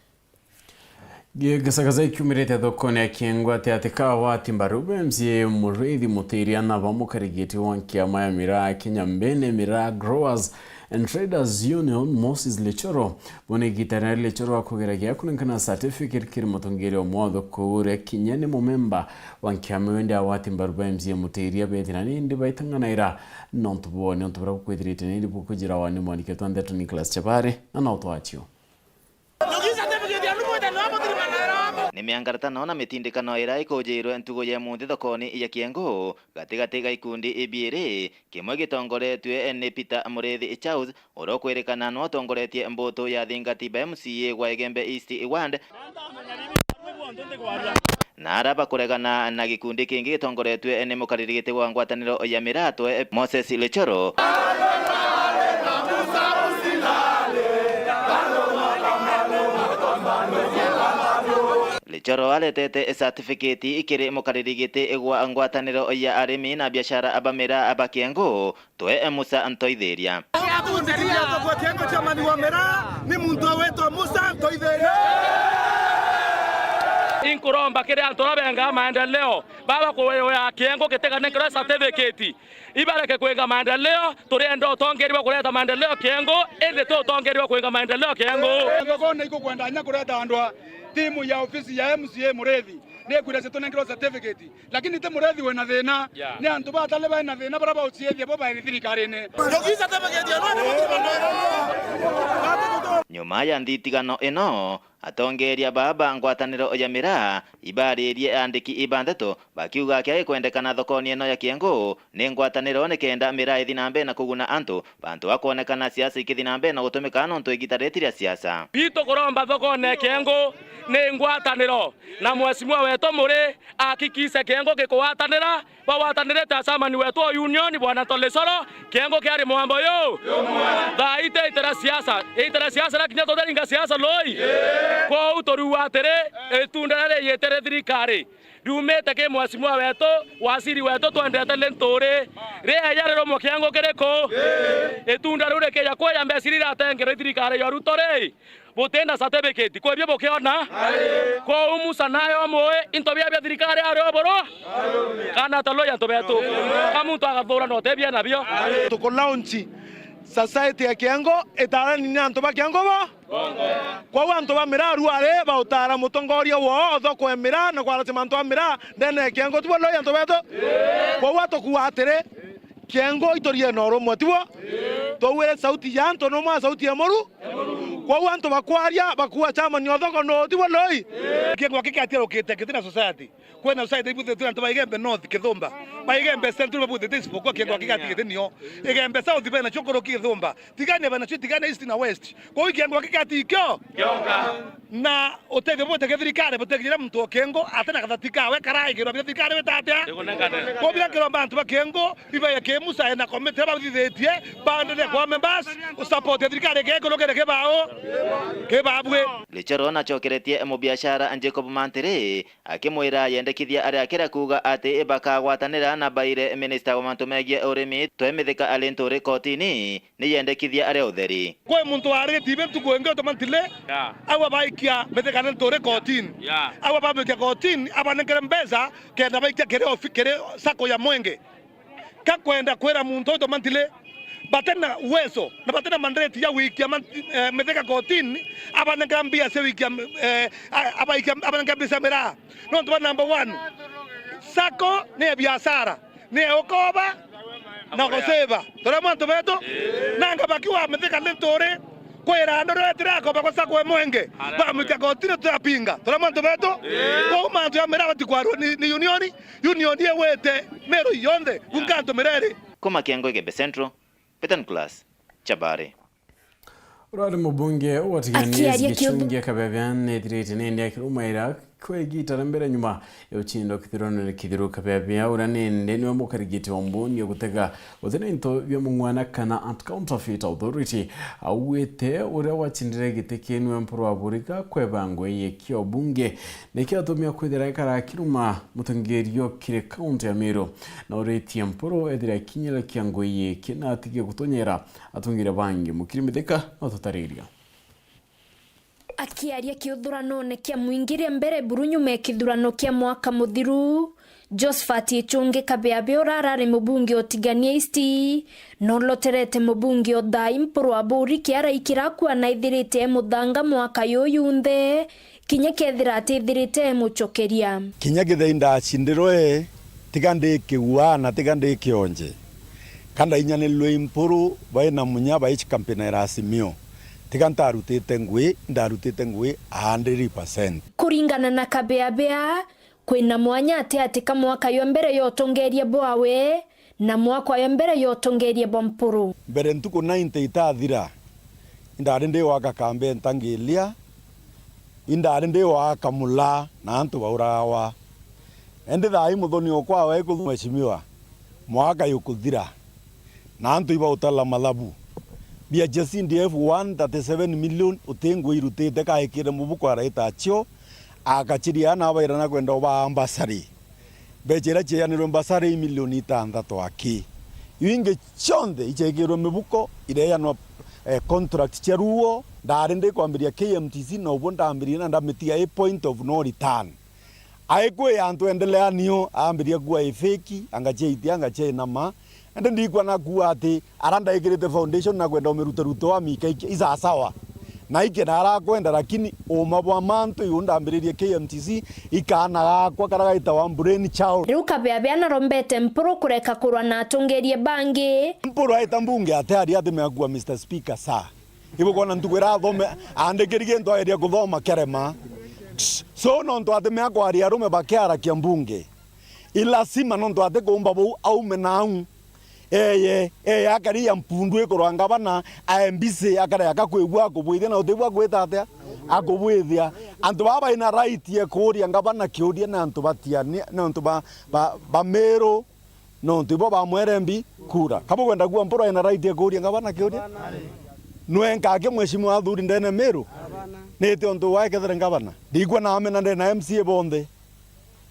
Gisagaza ikiumirite thokone ya Kiengwa ati ati kawati mbaru M C A Muriithi Mutiria na bamwe karigiti wa nkiama ya miraa Kenya Mbene Miraa Growers And Traders Union, Moses Lechoro, bone igita ria Lechoro akugeragia kunenkana certificate kiri mutongeria umwe wa thukuru uria kinya ni mumemba wa nkiama wendi awati mbaru ba M C A Mutiria bethira nindi baitang'anaira nontu bwone untu buria bukwithirite nindi bukujira wani mwaniki twa ndeto Nicholas Chabare na no twatio. Ni miangaratano na mitindikano iria ikujirwe ntugu ya munthi thokoni ya Kiengu, gatigati ga ikundi ibiiri, kimwe gitongoretue ni Peter Muriithi Charles, uria ukwirikana nwe utongoretie mbutu ya Thingati ba M C A gwa Igembe East Ward, na aria bakuregana na gikundi kingi gitongoretue ni mukaririgiti wa ngwataniro ya miraa twe Moses Lechoro. Lechoro aretete certificate kiri mukaririgiti gwa ngwataniro ya arimi na biashara ba miraa ba Kiengu, twe Musa Ntoithiria. Kwa Kiengu chairman wa miraa ni muntu wetwa Musa Ntoithiria. Inkuromba kiri antu aria bengaa maendeleo, baba kuya Kiengu gitiganenkerwe certificate, ibareke kwinga maendeleo. Turienda utongeria bwa kureta maendeleo Kiengu, indi ti utongeria bwa kwinga maendeleo Kiengu. Thokone ikukwenda nya kureta andu a timu ya ofisi ya M C A Muriithi, ni kwira cia tunenkerwe certificate. Lakini ti Muriithi wina thina, yeah, ni antu batale baina thina baria bauciithia bo bairi thirikarine. Ndogi certificate ya nani? Nyuma ya nthitigano ino, atongeria baa ba ngwataniro ya miraa ibaaririe aandiki ba ndeto bakiuga kiria gikwendekana thokoni ino ya Kiengu ni ngwataniro nikenda miraa ithi na mbere na kuguna antu, bantu bakwonekana siasa ikithi na mbere na gutumika nontu igita riti ria siasa. Itu kuromba thokone Kiengu ni ngwataniro, na mheshimiwa wetu Muri ahakikishe Kiengu gikugwatanira, bagwatanirite na chairman wetu wa union, Bwana Tolesoro, Kiengu kiari mwambo yu. Thaa ii ti itera siasa, itera siasa na kinya tuteringa siasa loi. Kwou turiuga atiri, itunda riria riiyite ri thirikari, riumite ki mheshimiwa wetu, waziri wetu twendete Linturi, rieja rirumwe Kiengu kiriku? Itunda riu rikija kwija mbeca iria iratengerwa i thirikari ya Ruto ri, butina certificate, kwi bio bukiona? Kwou Musa nayo mui, into bia bia thirikari ari o buru? Kana taloi antu betu? Ka muntu agathura na utebia nabio? Tuku launch society ya Kiengu, itarani ni antu ba Kiengu bo? Kwou antu ba miraa ruari bautara mutongoria woo thoko ya miraa na kwarasima antu a miraa ndene ya Kiengu, tibo loi antu betu? Kwou atukua atiri, Kiengu iturie na urumwe, tibo? Twauire sauti ya antu numwe na sauti ya muru. Kwou antu bakwaria, bakua chairman o thoko no, tibo loi? Kiengu akikatiarukite kiti na society. Kwina society ibuthetwe antu ba Igembe North Kithumba. Ba Igembe Central babuthetwe isipokuwa Kiengu akigati giti nio. Igembe South bena chukuru Kithumba. Tigania bena chu, tigania East na West. Kwou Kiengu akigati ikio? Kioka. Na utethio bute kithirikari butekinyira muntu o Kiengu atena kathati kawe karaigirwa bia thirikari wita atia? Ikunengane. Kwou bira kiromba antu ba Kiengu, ibaye ki Musa ena committee bathithitie, bandene kwa members, u support ya thirikari ke kurukire kibao. Kibabwe. Lichoro nachokeretie mubiashara Jacob Mantiri, akimwira yendekithia aria akira kuuga ati bakagwatanira na baire minista wa mantu megie urimi Twe Mithika Linturi kotini, ni yendekithia aria utheri. Kwi muntu waritie ibe ntuku ingi utuma ntile, yeah, au abaikia Mithika Linturi kotini. Yeah. Au abamikia kotini, abanengere mbeca kenda baikia kiri ofi-, kiri sacco ya Mwenge. Ka kwenda kwira muntu utuma ntile, batena uwezo na batena mandate ya wikia man-, eh, Mithika kotini, abanengera mbia cia wikia, eh, a-, abaikia, abanengera mbia cia miraa. Nontu ba number one, sacco ni ya biashara, ni ya ukoba na guseva. Turi mwantu betu, nanga bakiwa Mithika Linturi, kwira andu riu etire akoba kwa sacco e Mwenge, bamwika kotini, turapinga. Turi mwantu betu, kwou mantu ya miraa batikwarua ni, ni unioni, unioni iwite Meru yonthe, bunka antu mireri. Kuma Kiengo Igembe Central, Peter Nicholas Chabari. Urari mubunge wa Tigania Akiaria East kiundu- Gichungi Kabebea nethirite nende akirumaira kwa igita ria mbere nyuma ya uchindo kithurano ni Kithiru Kabebea, uria nende niwe mukarigiti wa mbunge gutega gutina into bia mung'wana kana Anti-Counterfeit Authority. Augite uria wachindire giti kii niwe mpuru wa buriga kweba ngui ya kio bunge, nikio atumia kwithira ikara akiruma mutongerio kiri kaunti ya Meru, na uritie mpuru ethire akinyira kia ngui iki na atige gutonyera atongeria bangi. Mukiri Mithika na ututariria. Akiaria kiuthuranone kia mwingi ria mbere buru nyuma ya kithurano kia mwaka muthiru, Josephat Ichungi Kabeabe uria arari mubunge o Tigania East, no uloterete mubunge o Thai Mpuru Aburi kiara ikira akua na ithirite e muthanga mwaka yuyu yunthe, kinya kethira atithirite e mucokeria. Kinya kethira indacindirwe, tiga ndi kiua na tiga ndi kionje, ka ndainyanirue i Mpuru bai na munya bai campaign ya Azimio, tiga ntarutite ngui, ndarutite ngui a hundred percent. Kuringana na Kabeabea, kwina mwanya ati ati ka mwaka yo mbere ya utongeria bwawe na mwaka yo mbere ya utongeria bwa Mpuru. Mbere ntuku ninety itathira, indari ndi gwaka kambi e Ntangiria, indari ndi gwaka mula na antu bauragwa. Indi thaa ii muthoni okwa we kuthuma mheshimiwa, mwaka yukuthira na antu ibautala mathabu. Mbia cia C D F one thirty seven million uti ngui irutite, kaikire mubuko araita acio, akaciria na abaira na kwenda ubaa mbasari. Mbeca iria cieanirwe mbasari i milioni itantatu aki. Iu ingi cionthe icekirwe mibuko, ireanwa, eh, contract cia ruo. Ndari ndi kwambiria K M T C, na ubu ndambirie na ndamitiga i point of no return. Aikwi antu endelea nio, ambiria kuua i fake, anga cia itia, anga cia inama. Indi ndikwa na kuua ati ara ndaikirite foundation na kwenda umiruta ruto wa mika iki isasawa. Na iki na arakwenda, lakini uma bwa mantu iu ndambiririe K M T C, ikana gakwa kara gaitawa Brain Child. Riu Kabeabea narombete Mpuru kureka kurwa na atongeria bangi. Mpuru aita mbunge ate ari atimea kuua, Mister Speaker, sir. Ibukwona ntuku ira athome, aandikiri gintu ageria kuthoma kerema. So, nontu atimea kwaria arume bakiarakia mbunge, i lazima nontu atikumba buu aume nau. Eye, eye akari ya mpundu ikurwa ngavana, ae mbisi akare akakwigua akubwithia na utibua gwita atia? Akubwithia. Antu baba baina right ya kuuria ngavana kiuria ni antu batiania, ni antu ba, ba, ba Miru. Nontu ibo bamwere mbi kura. Ka bukwenda kuua Mpuru ena right ya kuuria ngavana kiuria? Nwe nkake mheshimiwa athuri ndene Miru? Niti untu wae kethire ngavana? Ndikwa na amena ndena M C A bonthe,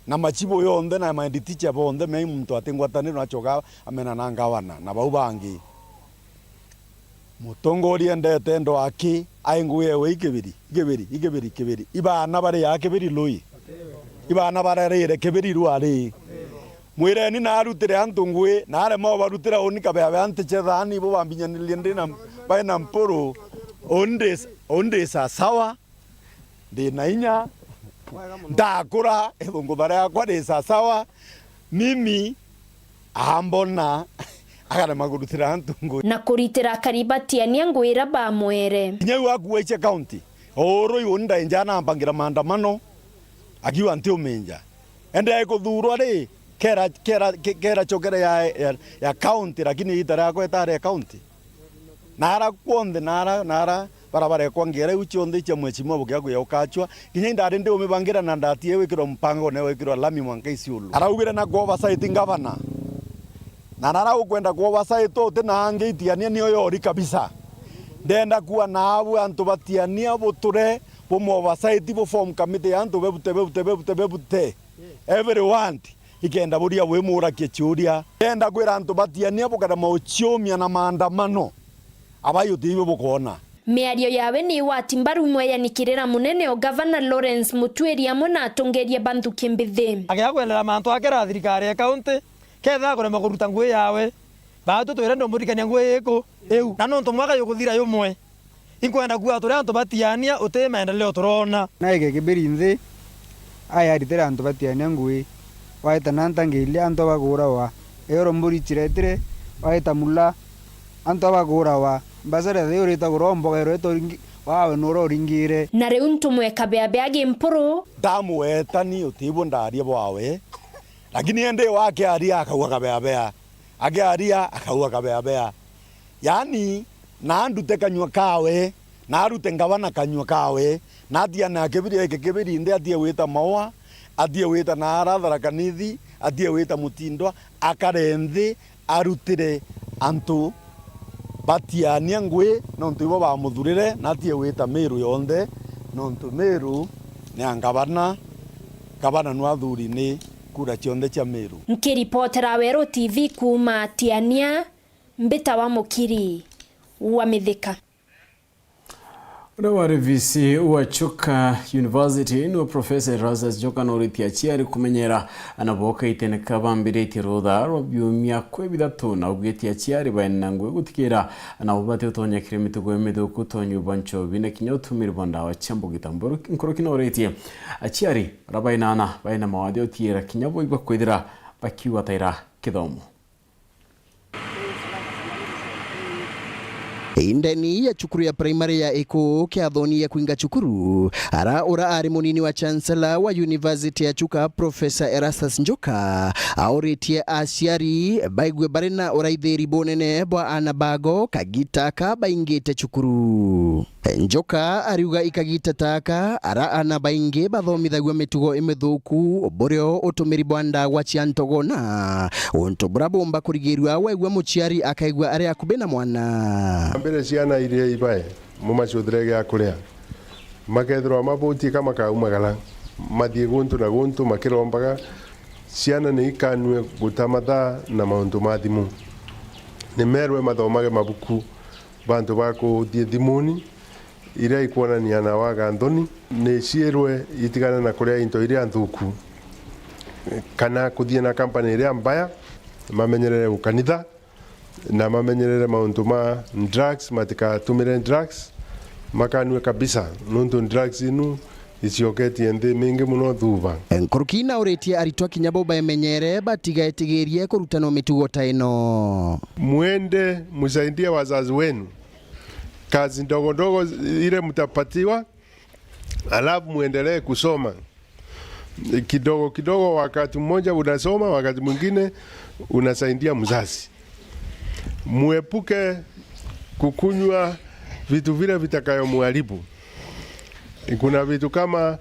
na machibu yonthe, na ma head teacher bonthe, mei muntu ati ngwataniro nachoka amena na ngavana, na bau bangi. Mutongoria endete ndo aki, ai ngui ewe ikibiri, ikibiri, ikibiri, ikibiri. Ibaana bari ya kibiri lui. Ibaana barerire kibiri rwari. Mwireni na arutire antu ngui, na arema ubarutira uni Kabeabea ntiche thaani, ibo bambinyanirie ndi na, bai na Mpuru, uni ndi, uni ndi sasawa. Ndi na inya, ndakura, ithungutha riakwa ri sasawa, mimi ambona, akarema kurutira antu ngui. Na kuritira akari batiania ngui ira bamwere. Kinya iu akuaiche county, uru iu ndainja nambangira maandamano, akiuga ntiuminja. Ende aikuthurwa ri, kera, kera, ke-, kera chokere ya, ya, ya county, lakini ita riakwa itari ya county. Nara kwonthe, nara, nara bara barekwa ngera iu cionthe icia mheshimiwa bukia kuya ukachwa, kinya indari ndi umibangira na ndatie wikirwa mpango ne wikirwa lami mwanka Isiolo. Araugire na ku oversight ngavana. Na nara ukwenda ku oversight uti na angi itiania niyo yori kabisa. Ndenda kuwa naabu antu batiania buture bumu oversight bu form committee ya antu bebute, bebute, bebute, bebute. Everyone. Ikenda buria bwimurakia ciuria. Ndenda kwira antu batiania bukarema uciumia na maandamano. Abai utiibio bukoona. Miario yawe ni igwati mbaru mweyanikirira munene o Gavana Lawrence Mutuiri amwe na atongeria ba nthuki mbithi. Agia kwendera mantu akera thirikari ya kaunti, ketha akurema kuruta ngui yawe. Baatu twirenda umurikania ngui iku iu. Na nontu mwaka yukuthira yumwe. Inkwenda kuuga turi antu batiania, uti maendeleo turona. Naige kibiri nthi, aya aritire antu batiania ngui, waita na ntangiria antu abakuurawa, eoro mburi ciretire, waita mula, antu abakuurawa, mbasara thi urita kurombogerwa itoringi, wawe nura uringire. Na riu ntumwe Kabeabea gi Mpuru. Ndamuetani utibu ndaria bwawe, lakini indi wakiaria akauga Kabeabea, akiaria akauga Kabeabea. Yaani, na andute kanyua kawe, na arute ngavana kanyua kawe, na atiane akibiri eke kibiri nthi atie gwita Maua, atie gwita na ara Tharaka Nithi, atie gwita Mutindwa, akare nthi arutire antu batiania ngui, nontu ibo bamuthurire, na atie gwita Miru yonthe, nontu Miru ni a ngavana, ngavana nwe athuri ni kura cionthe cia Miru. Nkiripotera Weru T V kuuma Tiania, Mbita wa Mukiri wa Mithika. Uria wari V C wa Chuka University niwe Professor Erastus Njoka nooritie aciari kumenyera ana boka itene ka bambiritie rutha rwa biumia kwi bithatu, na augite aciari baina ngugi gutikira ana bo bati utonya kiri mitugo imithuku, tonywi bwa nchobi na kinya utumiri bwa ndawa cia mbugita. Mburu-, nkuruki nooritie aciari aria baina ana baina mawathe utiira kinya bo ibakwithira bakiuga taira kithomo. Indeni ya cukuru ya primary ya Iku kiathoni ya kwinga cukuru, ara ura ari munini wa chancellor wa University ya Chuka, Professor Erastus Njoka, auritie aciari baigue bari na uraithiri bunene bwa ana bago kagita ka baingite cukuru. Njoka ariuga ikagita taka, ara ana baingi bathomithagua mitugo imithuku, burio utumiri bwa ndawa cia ntogona, untu bura bumba kurigirua wegua muciari akaigua ari akubi na mwana. Mbere ciana iria ibae mumacuthire gia kuria, makethirwa mabutie ka makaumagara, mathie guntu na guntu makirombaga. Ciana ni ikanue guta mathaa na mauntu ma thimu. Ni merwe mathomage mabuku. Bantu ba kuthie thimuni iria ikwonania na waga nthoni, ni ciirwe itigane na kuria into iria nthuku, kana kuthie na company iria mbaya, mamenyerere ukanitha, na mamenyerere mauntu ma drugs, matikatumire drugs, makanue kabisa, nontu drugs inu icioketie nthi mingi muno thuba. Nkuruki nauritie aritwa kinya bo bemenyere batigaitigirie kurutanwa mitugo ta ino. Mwende msaidie wazazi wenu. Kazi ndogo ndogo ile mtapatiwa, alafu muendelee kusoma. Kidogo kidogo, wakati mmoja unasoma, wakati mwingine unasaidia mzazi. Muepuke kukunywa vitu vile vitakayomharibu. Kuna vitu kama,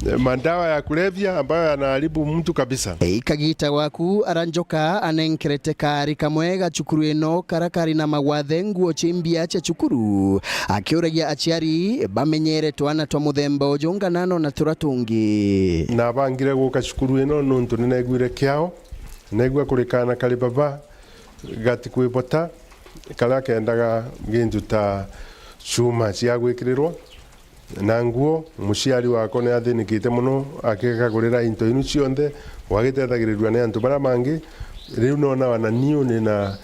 eh, madawa ya kulevya ambayo yanaharibu mtu kabisa. Ikagita gwaku ara Njoka anenkerete kaari kamwe ga cukuru ino kara kari na magwathe nguo cia imbia cia cukuru, akiuragia aciari bamenyere twana twa muthemba uju nganano na tura tungi. Nabangire guka cukuru ino nontu ninaiguire kiao, naigua kuri kaana kari baba gatikwibota, karia kendaga gintu ta cuma cia gwikirirwa na nguo. Muciari wakwa ni athinikite mono, akikagurira into inu cionthe, wagiteethagirirua ni antu baria bangi. Riu nona wana niu ni na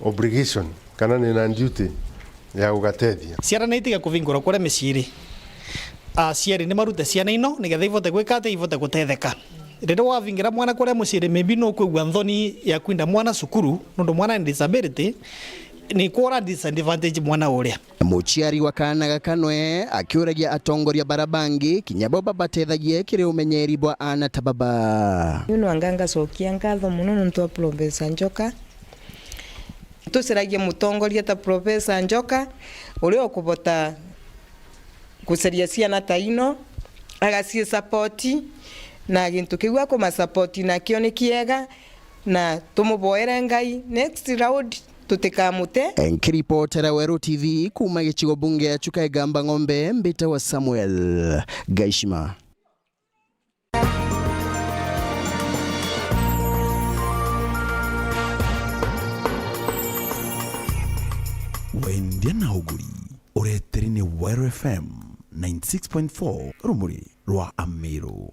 obligation kana ni na duty ya gugatethia. Ciana ni itige kuvingurwa kuria miciiri. Aciari ni marute ciana ino nigetha ivote gwika atia, ivote gutetheka. Riria wavingira mwana kuria muciiri, maybe nukwigua nthoni ya kwinda mwana cukuru, nontu mwana ni disability, ni kuura disadvantage mwana uria. Muciari wa kaana gaka nwe akiuragia atongoria bara bangi kinya bo babatethagie kiri umenyeri bwa aana ta baba. Niu nwanga ngacokia nkatho mono nontu wa Professor Njoka. Tucaragia mutongoria ta Professor Njoka, uria ukuvota gucaria ciana ta ino, agaci support, na gintu kiu akuma support nakio ni kiega, na tumuboere Ngai next round tutikamute. Nkiripotera Weru T V kuuma gicigo bunge ya Chuka Igamba Ng'ombe, mbitawa Samuel Gaishima. Wendia na uguri, ureteri ni Weru F M ninety six point four, rumuri rwa Amiru.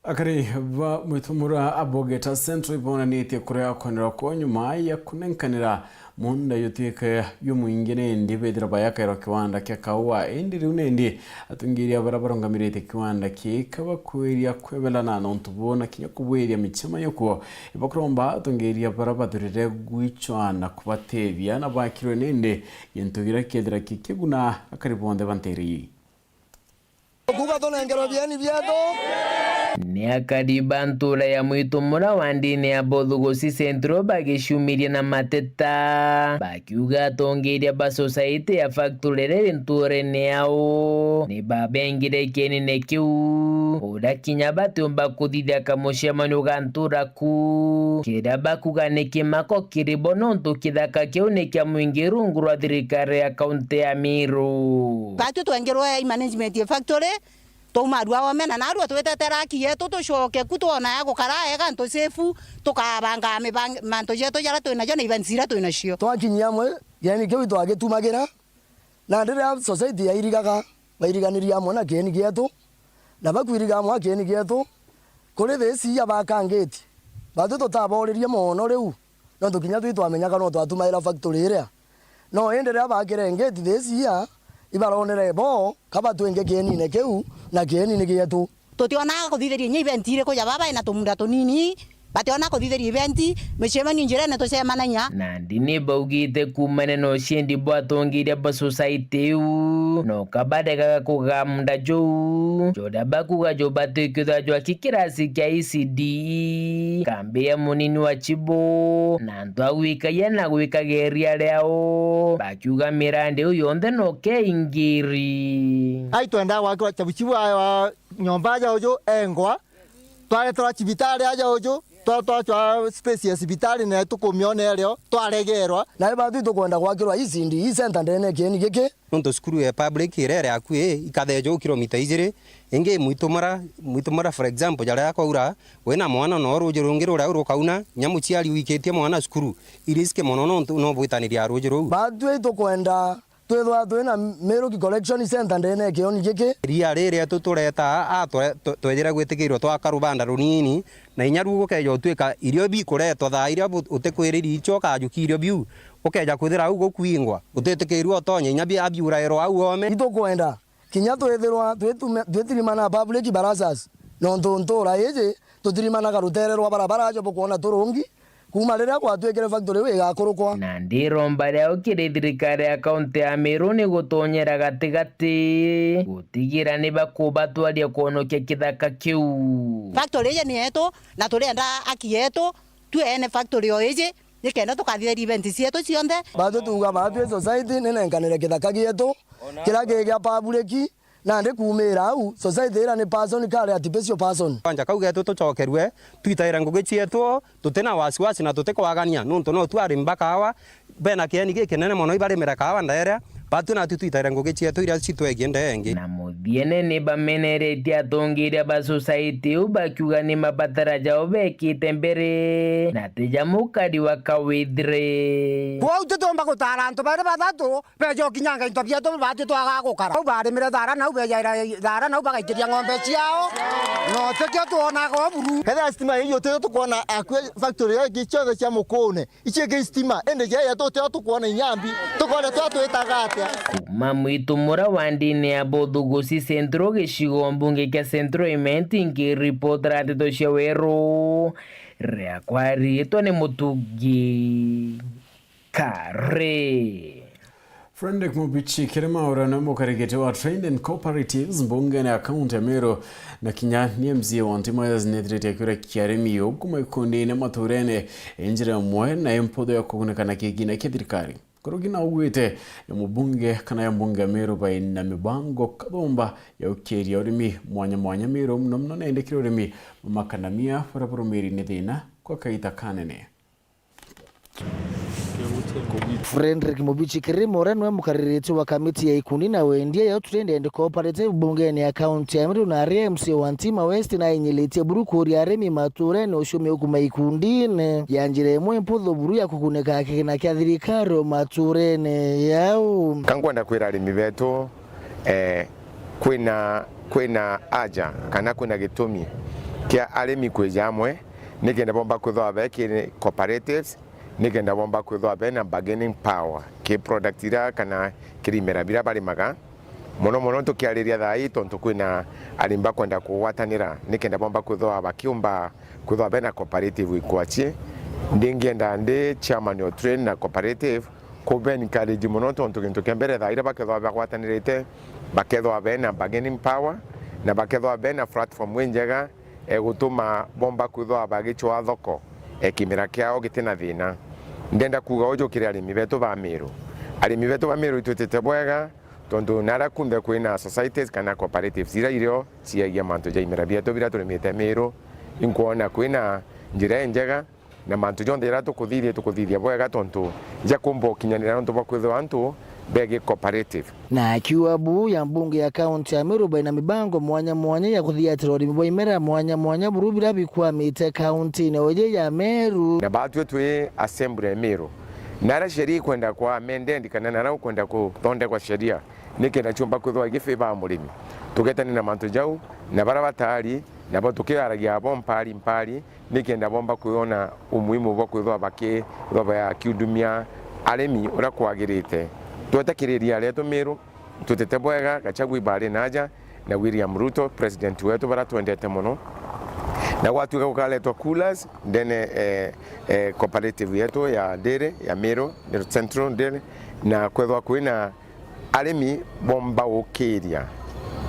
Akari ba Mwitumura a Bogeta Central ibonanitie kuria kwenderwa kwao nyuma ya kunenkanira munda yutwika yumwingi, nindi bethira bayakairwa kiwanda kia kaua. Indi riu nindi atongeria bara barungamiritie kiwanda kii kabakwiria kwebelana na untu buu na kinya kubwiria michema yokuo. Ibakuromba atongeria bara bathurire gwichwa na kubatethia na bakirwe nindi gintu kiria kiethira kikiguna akari bonthe ba ntiri ii. Kuuga tunengerwe bieni bietu. Ni akari ba ntuura ya Mwitumura wa ndini ya Bothugusi Central bagiciumirie na mateta, bakiuga atongeria ba society ya factory riri ntuurene yao ni babengire kienine kiu, uria kinya batiumba kuthithia kamucemanio ga ntuura ku, kiria bakuga ni kimako kiri bo nontu kithaka kiu ni kia mwingi rungu rwa thirikari ya kaunti ya Meru. Batwi twengerwe i management ya factory, twauma arua omena, na arua twitete raki yetu, tucoke ku twona ya gukara ega, ntu safe, tukabanga mibang-, mantu jetu jaria twinajo na events iria twinacio. Twakinyia amwe, yani kiu itwagitumagira, Na riria society yairigaga, bairiganirie amwe na kieni gietu, na bakwiriga amwe na kieni gietu, kuri thii cia baka ngeti, batwi tutabooririe mono riu, nontu kinya twi twamenyaga no twatumaira factory iria. No indi riria bakire ngeti thii cia, ibaronere bo ka batwinge kienine kiu, na kieni ni gietu. Tutiona kuthithiria inya event iriku ja baba ina tumunda tunini, bationa kuthithiria event, micemanio njirene tucemanagia. Nandi ni baugite kuumania na ucindi bwa atongeria ba society iu, no kabaregaga kugaa munda juu, juria bakuga jubatwikithwa jwa ki kirasi kia E C D E, kambi ya munini wa Chibo, na antu a gwikagia na gwikaga iria riao, bakiuga mirandi iu yonthe no keingiri. Ai twenda gwakirwa chabuchibu ayo nyomba aja uju engwa, twareterwa cibitari aja uju, twa-, twachwa space ya cibitari na tukumiona irio, twaregerwa. Na ibatwi tukwenda gwakirwa E C D E center ndene ya kieni giki. Nontu cukuru ya public iria iri akui, ikathejwa kilomita ijiri, ingi Mwitumura, Mwitumura for example, jaria kwaura, wina mwana no ruuji rungi ruria rukauna, inya muciari wikitie mwana cukuru, i risk mono nontu no bwitaniria ruuji ruu. Batwi tukwenda twithwa twina Miruki Collection Center ndene ya kioni giki. Iria riri rietu tureta aa, twe-, twe-, twejire gwitikirwa twaka rubanda runini, na inya ruu gukeja utwika irio bikuretwa thaa iria bu-, utikwiriri icio ukajukia irio biu, ukeja kwithira au gukwingwa, utitikirua utonye inya bia-, biurairwa au oome. Itukwenda kinya twithirwa twitume-, twitirimana public barazas, nontu ntura iji tutirimanaga rutere rwa barabara aja bukwona turungi, kuuma riria gwatwikire factory iu igakurukwa. Na ndiromba riao kiri thirikari ya kaunti ya Meru ni gutonyera gatigati gutigira ni bakubatwaria kwonokia kithaka kiu. Factory iji ni yetu na turienda haki yetu, tue ene factory o iji, nikenda tukathithiria event cietu cionthe. Batwi tuuga batwi society ni nenkanire kithaka gietu kiria ki gia public, nandi kuumira au, society iria ni person kari artificial person. Kwanja kau getu tucokerue, twitaire ngugi cietu, tutina wasiwasi na tutikwagania, nontu no tu arimi ba kawa, bena kieni gikinene mono ibarimire kawa ndaeria, batwi natwi twitaire ngugi cietu iria citwegie ndee ingi. Na muthiene ni bameneretie atongeria ba society iu bakiuga ni mabatara jao bekite mbere, na ti ja mukari wa kawithire. Kwou tutiumba gutara antu bari bathatu, beja ukinyanga into bietu batwi twaga gukara. Au barimire thara nau bejaira thara nau bagaikiria ng'ombe ciao. No tikio twonaga o buru. Kethira stima iyo tikio tukwona akui factory iyo ingi ciothe cia Mukune. Icio ingi stima, indi ja yetu tio tukwona inyambi. Tukone twa twitaga atia? Kuma Mwitumura wa ndini ya Buthugusi Central gicigo mbunge kia Central Imenti nkiripotera ndeto cia weru. Riakwa riitwa ni Mutugi Kare. Frederick Mubichi Kirima, uria ni mukarigiti wa Trade and Cooperatives mbungene ya kaunti ya Meru, na kinya ni M C A wa Ntima West, nethirite akiuria kia arimi ukuma ikundine maturene, njira imwe na imputhu ya kugunika na kigina kia thirikari. Kurugi na augite ya mubunge kana ya mbunge ya Meru baina mibango kathumba ya ukiria urimi mwanya mwanya Meru, muno muno nendekire urimi wa makanamia, buria burumiri ni thina kwa kaita kanene. Frederick Mubichi Kirima, uria niwe mukaririti wa kamiti ya ikundi na wendia ya Trade and Cooperative bungene ya kaunti ya Meru, na aria M C A wa Ntima West, na ainyiritie buru kuuria arimi maturene ucio miukuma ikundine ya njira imwe mputhu buru ya kugunika kigina kia thirikari o maturene yao. Ka nkwenda kwira arimi betu, eh, kwina, kwina aja kana kwina gitumi kia arimi kwija amwe nikenda bomba kwithwa be ki cooperatives, nikenda bomba kwithwa bena bargaining power ki product ira kana kiri imera bira barimaga. Mono mono tukiariria thaa ii, tontu kwina arimi bakwenda kugwatanira, nikenda bomba kwithwa bakiumba kwithwa bena cooperative ikwachi. Ndingienda ndi chairman o trade na cooperative, kuba encourage mono, tontu gintu kia mbere, thaa ira bakethwa bagwatanirite, bakethwa bena bargaining power, na bakethwa bena platform injega, egutuma bomba kwithwa bagicwaa thoko, e, kimera kiao gitina thina. Ndenda kuuga uju kiri arimi betu ba Meru. Arimi betu ba Meru itwitite bwega, tontu naria kunthe kwina societies kana cooperatives iria irio ciagia mantu ja imera bietu biria turimite Meru, inkwona kwina njira injega, na mantu jonthe jaria tukuthithia, tukuthithia bwega, tontu jakumba ukinyanira nontu bwa kwithirwa antu begi cooperative. Na akiuga buu ya mbunge ya kaunti ya Meru baina mibango mwanya mwanya ya kuthiatira urimi bwa imera mwanya mwanya buru biria bikwamite kauntine uyu ya Meru. Na batwi twi assembly ya Meru, Na aria sheria ikwenda kwa amended kana na aria ukwenda kuthondekwa sheria, nikenda ciumba kwithirwa igifavor murimi. Tugetania na mantu jau, na baria bataari, nabo tukiaragia abo mpari mpari, nikenda bomba kwona umuhimu bwa kwithirwa bakithirwa bakiundumia arimi uria kwagirite. Twetekiriria rietu Miru, tutite bwega, Gachagua ibari na aja, na William Ruto, president wetu, baria twendete mono. Na gwatuika gukaretwa coolers ndene, eh, eh, cooperative yetu ya Ndiri, ya Miru, Miru Central Ndiri, na kwethwa kwina arimi bomba gukiria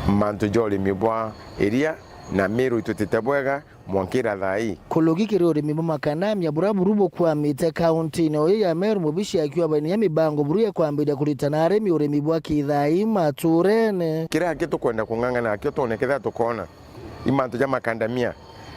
mantu ja urimi bwa iria, na Miru itutite bwega mwankira thaa ii. Kurugi kiri urimi bwa makandamia buria buru bukwamite kaunti-ini uyu ya Meru, mubici akiuga baina mibango buru ya kwambiria kuritana arimi urimi bwa kithai maturene. Kiria aki tukwenda kung'ang'ana akio twone kethira tukona i mantu ja makandamia,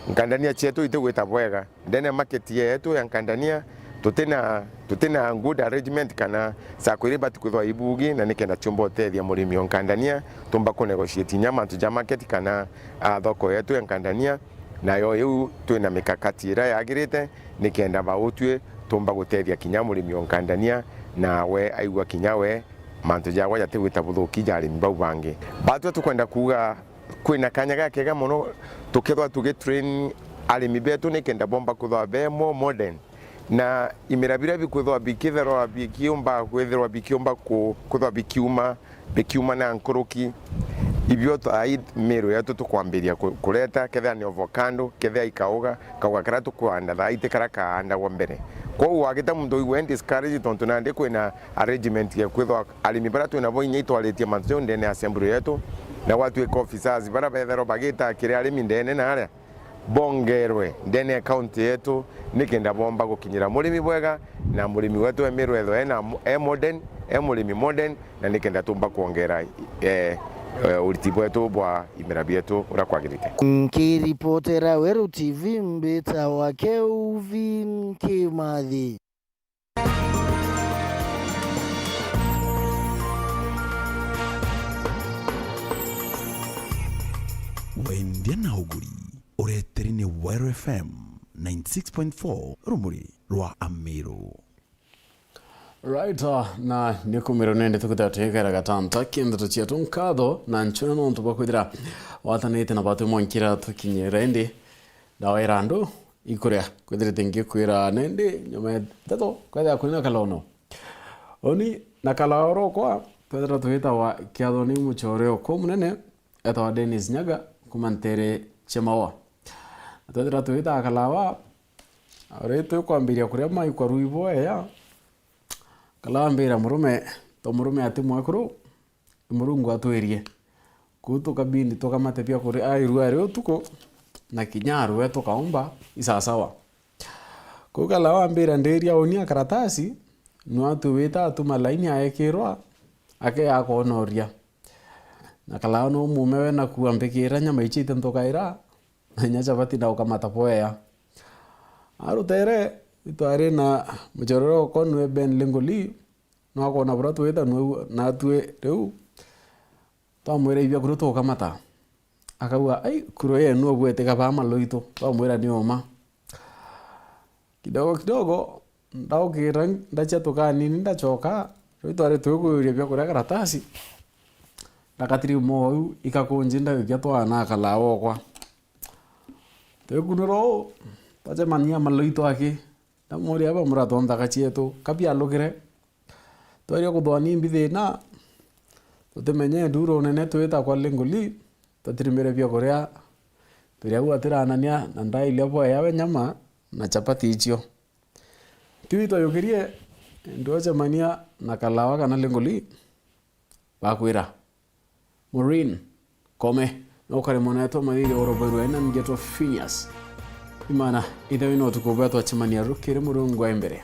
nkandania cietu itigwita bwega. Ndene ya market yetu ya Nkandania, tutina, tutina good arrangement kana sacco iria ibati kwithwa ibugi, na nikenda ciumba utethia murimi o Nkandania, tumba ku negotiate inya mantu ja market kana, ah, thoko yetu ya Nkandania, nayo iu twina mikakati iria yagirite nikenda bautwi tumba gutethia kinya murimi o Nkandania, na we aigua kinya we mantu jagwa jatigwita buthuki ja arimi bau bangi. Batwi tukwenda kuuga kwina kanya gakega mono tukethwa tugitrain arimi betu nikenda bomba kwithwa be more modern, na imera biria bikwithwa bikitherwa bikiumba kwithirwa bikiumba ku-, kwithwa bikiuma, bikiuma na nkuruki. Ibio thaa ii Miru yetu tukwambiria ku-, kureta, kethira ni avocado, kethira i kauga, kauga karia tukwanda thaa ii ti karia kaandagwa mbere. Kwou wagita muntu uigwe discourage tontu nandi kwina arrangement ya kwithwa arimi baria twinabo inya itwaritie mantu jau ndene ya assembly yetu, na gwatuika officers baria betherwa bagita kiri arimi ndene na aria bongerwe ndene ya county yetu, nikenda bomba gukinyira murimi bwega, na murimi wetu e Miru ethwe ena mo-, e modern, e murimi modern, na nikenda tumba kwongera, eh, eh, uriti bwetu bwa imera bietu uria kwagirite. Nkiripotera Weru T V, mbitawa Kelvin Kimathi. Wendia na uguri, ureteri ni Weru F M ninety six point four, rumuri rwa Amiru. Right, uh, na ni kumiro nende tukutha twikara gatanta ki ndeto cietu nkatho na ncwena nontu bwa kwithira watanite na batwi mwankira tukinyira indi ndawa ira andu ikuria kwithirite ngikwira nendi nyuma ya ndeto kwethira kwina kalono. Uni na kalaoro kwa twethira twitawa kiathoni muchore uko munene etawa Dennis Nyaga kuma ntere cia Maua. Na twethira twitaga kalawa, ari twikwambiria kuria mai kwa rui bwea, kalawa ambira murume, to murume ati mwekuru, Murungu atwirie. Kuu tukabindi tukamate bia kuria, a, irua ri utuku, na kinya arue tukaumba isasawa. Kuu kalawa ambira ndiria unia karatasi, nwatu wita atuma laini aekirwa, ake akonoria. Na kalawa no mume we nakua mbikira nyama ichite nthukaira, na inya chabati na ukamata bwea. Arutere, itwari na muchororo ukonwe Ben Lengoli, no akona buria twita nwe natwi riu. Twamwira ibia kuru tukamata. Akauga, "Ai, kuru yenu obwete kabaa maloito." Twamwira, "Ni uma." Kidogo kidogo, ndaukira ndachia tukanini ndachoka, riu twari twikuyuria bia kuria karatasi. Ndakatiri mou ikakunji ndayukia twana akalawa okwa. Twikunirwa uu, twacemania maloito aki. Ndamuria, "Aba muratonthaka cietu, kabialukire?" Tweria kuthwa ni mbi thina, tutimenye nduru nene twita kwa Lengoli, twatirimire bia kuria, turi au atiranania na ndailia bwea we nyama na chapati icio. Kiu itwayukirie, ndwacemania na kalawa kana Lengoli, bakwira, Maureen Kome, no kare mwana wetu wa Mathiri oroberwe na ngetwa Phineas. Imana, ithe wina utuku bwa twacemania rukiri Murungu wa mbere.